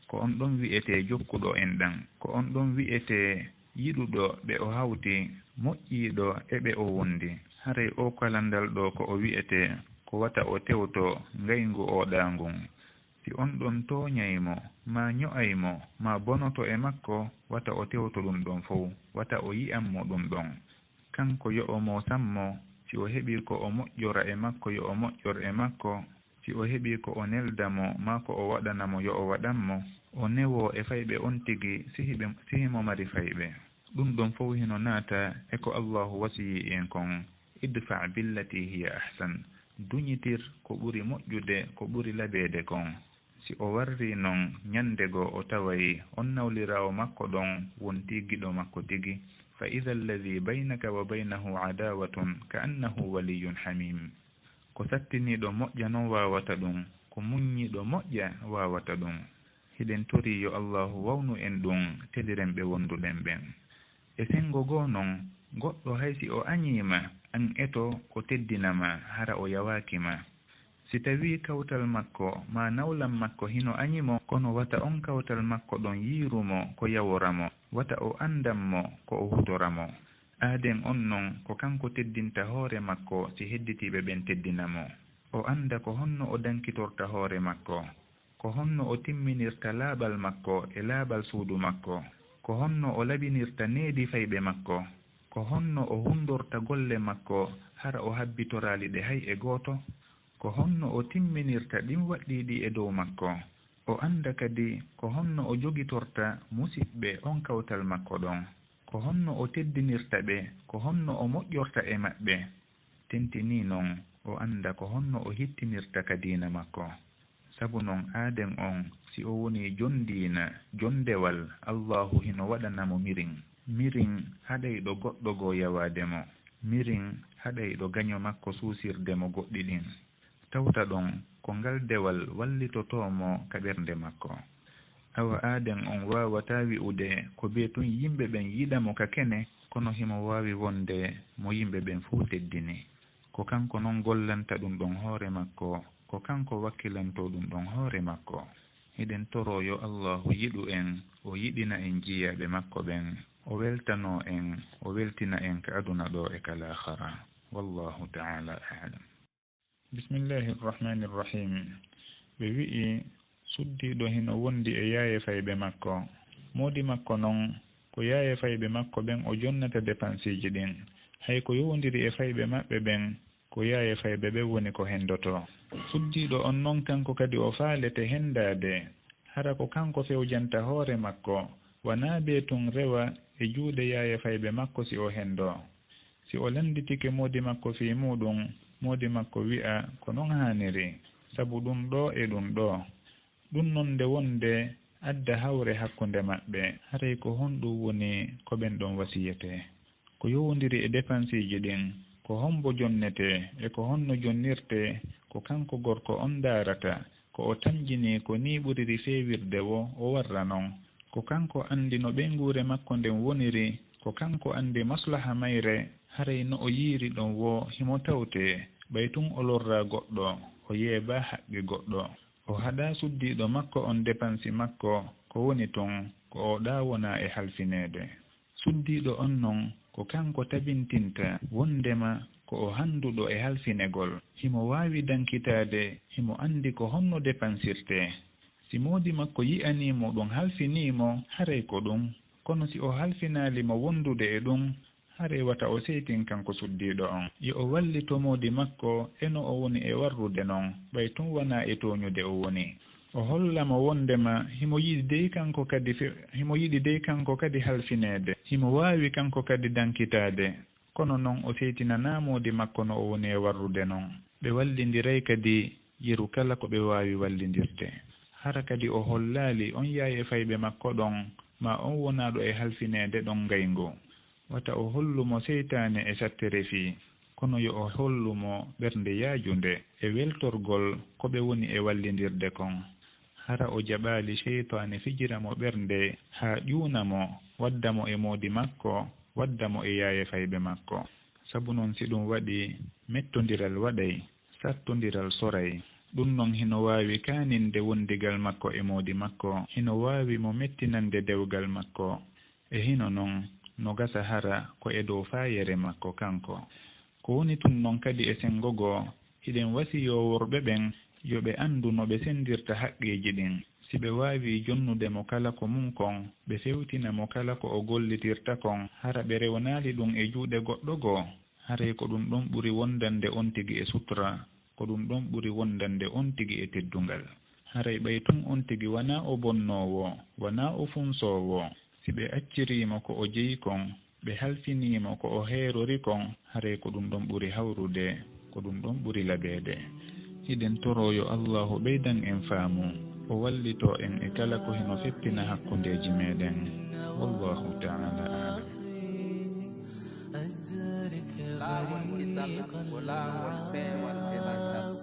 Ko on ɗon wi'etee jokkuɗo enɗan. Ko on ɗon wi'etee yiɗuɗo ɓe o hawti, moƴƴiiɗo e ɓe o wondi. Haray oo kalandal ɗoo ko o wi'etee, ko wata o tewto ngayngu oo ɗaa ngun. Si on ɗon tooñay mo, maa ño'ay mo, maa bonoto e makko, wata o tewto ɗun ɗon fow, wata o yi'an mo ɗun ɗon. Kanko yo o moosan mo, si o heɓii ko o moƴƴora e makko, yo o moƴƴor e makko, si o heɓii ko o nelda mo, maa ko o waɗana mo, yo o waɗan mo, o newoo e fayɓe on tigi, si hiɓe, si himo mari fayɓe. Ɗun ɗon fow hino naata e ko Allaahu wasiyii en kon, ادفع بالتي هي أحسن. Duñitir ko ɓuri moƴƴude, ko ɓuri labeede kon. Si o warrii non ñande goo o taway on nawliraawo makko ɗon wontii giɗo makko tigi, فإذا الذي بينك وبينه عداوة كأنه ولي حميم. Ko sattiniiɗo moƴƴa non waawata ɗun, ko muññiiɗo moƴƴa waawata ɗun. Hiɗen torii yo Allaahu wawnu en ɗun, teliren ɓe wonduɗen ɓen. E senngo goo non, goɗɗo hay si o añii ma, an eto o teddina ma, hara o yawaaki ma. Si tawii kawtal makko maa nawlam makko hino añi mo, kono wata on kawtal makko ɗon yiiru mo ko yawora mo, wata o anndan mo ko o hutora mo. Aaden on non ko kanko teddinta hoore makko si hedditiiɓe ɓen teddina mo. O annda ko honno o dankitorta hoore makko. Ko honno o timminirta laaɓal makko e laaɓal suudu makko? Ko honno o laɓinirta needi fayɓe makko? Ko honno o hunndorta golle makko hara o habbitoraali ɗe hay e gooto? Ko honno o timminirta ɗin waɗɗiiɗi e dow makko? O annda kadi ko honno o jogitorta musiɓɓe on kawtal makko ɗon. Ko honno o teddinirta ɓe? Ko honno o moƴƴorta e maɓɓe? Tentinii non, o annda ko honno o hittinirta ka diina makko. Sabu non, aaden on, si o wonii jon diina, jon dewal, Allaahu hino waɗana mo mirin. Mirin haɗayɗo goɗɗo goo yawaade mo. Mirin haɗayɗo gaño makko suusirde mo goɗɗi ɗin. Tawta ɗon, ko ngal dewal wallitotoo mo ka ɓernde makko. Awa aaden on waawataa wi'ude ko bee tun yimɓe ɓen yiɗa mo ka kene, kono himo waawi wonde mo yimɓe ɓen fow teddini. Ko kanko non gollanta ɗun ɗon hoore makko, ko kanko wakkilantoo ɗun ɗon hoore makko. Hiɗen toroo yo Allaahu yiɗu en, o yiɗina en jiyaaɓe makko ɓen, o weltanoo en, o weltina en ka aduna ɗoo e ka laakhara. Wallaahu ta'aalaa a'lam. Bismillaahi Rahmaani Rahiim. Ɓe wi'i, suddiiɗo hino wondi e yaaye fayɓe makko. Moodi makko non, ko yaaye fayɓe makko ɓen o jonnata depansiiji ɗin. Hay ko yowondiri e fayɓe maɓɓe ɓen, ko yaaye fayɓe ɓen woni ko hendotoo. Suddiiɗo on non kanko kadi o faalete hendaade. Hara ko kanko fewjanta hoore makko, wanaa bee tun rewa e juuɗe yaaye fayɓe makko si o hendoo. Si o lannditike moodi makko fii muuɗum, moodi makko wi'a ko non haaniri, sabu ɗun ɗoo e ɗun ɗoo. Ɗun non nde wonde adda hawre hakkunde maɓɓe, haray ko honɗun woni ko ɓen ɗon wasiyetee? Ko yowondiri e depansiiji ɗin, ko hombo jonnetee e ko honno jonnirtee, ko kanko gorko on ndaarata, ko o tamƴinii ko nii ɓuriri feewirde woo o warra non. Ko kanko anndi no ɓeynguure makko nden woniri, ko kanko anndi maslaha mayre, haray no o yiiri ɗon woo himo tawtee, ɓay tun o lorraa goɗɗo, o yeebaa haqqi goɗɗo. O haɗaa suddiiɗo makko on depansi makko, ko woni tun, ko o ɗaawonaa e halfineede. Suddiiɗo on non, ko kanko tabintinta wonndema ko o hannduɗo e halfinegol. Himo waawi dankitaade, himo anndi ko honno depansirtee. Si moodi makko yi'anii mo ɗun halfinii mo, haray ko ɗun. Kono si o halfinaali mo wondude e ɗun, haray wata o seytin kanko suddiiɗo on. Yo o wallito moodi makko e no o woni e warrude non, ɓay tun wanaa e tooñude o woni. O holla mo wonndema himo yiɗi dey kanko kadi fe-, himo yiɗi dey kanko kadi halfineede. Himo waawi kanko kadi dankitaade. Kono non o seytinanaa moodi makko no o woni e warrude non. Ɓe wallindiray kadi yeru kala ko ɓe waawi wallindirde. Hara kadi o hollaali on yaaye fayɓe makko ɗon, maa on wonaaɗo e halfineede ɗon ngayngu. Wata o hollu mo seytaane e sattere fii, kono yo o hollu mo ɓernde yaajunde e weltorgol ko ɓe woni e wallindirde kon. Hara o jaɓaali seytaane fijira mo ɓernde haa ƴuuna mo, wadda mo e moodi makko, wadda mo e yaaye fayɓe makko. Sabu non si ɗun waɗii, mettondiral waɗay, sattondiral soray. Ɗun non hino waawi kaaninde wondigal makko e moodi makko, hino waawi mo mettinande dewgal makko. E hino non, no gasa hara ko e dow faayere makko kanko. Ko woni tun non kadi e sengo goo, hiɗen wasiyoo worɓe ɓen yo ɓe anndu no ɓe senndirta haqqeeji ɗin. Si ɓe waawii jonnude mo kala ko mun kon, ɓe fewtina mo kala ko o gollitirta kon, hara ɓe rewnaali ɗun e juuɗe goɗɗo goo, haray ko ɗun ɗon ɓuri wondande on tigi e sutura, ko ɗun ɗon ɓuri wondande on tigi e teddungal. Haray ɓay tun on tigi wanaa o bonnoowo, wanaa o funsoowo. Si ɓe accirii mo ko o jeyi kon, ɓe halfinii mo ko o heerori kon, haray ko ɗun ɗon ɓuri hawrude, ko ɗun ɗon ɓuri laɓeede. Hiɗen toroo yo Allaahu ɓeydan en faamu, o wallitoo en e kala ko hino fettina hakkundeeji meɗen. Wallaahu ta'aalaa a'lam. Laawol kisal ko laawol peewal e ɓantal.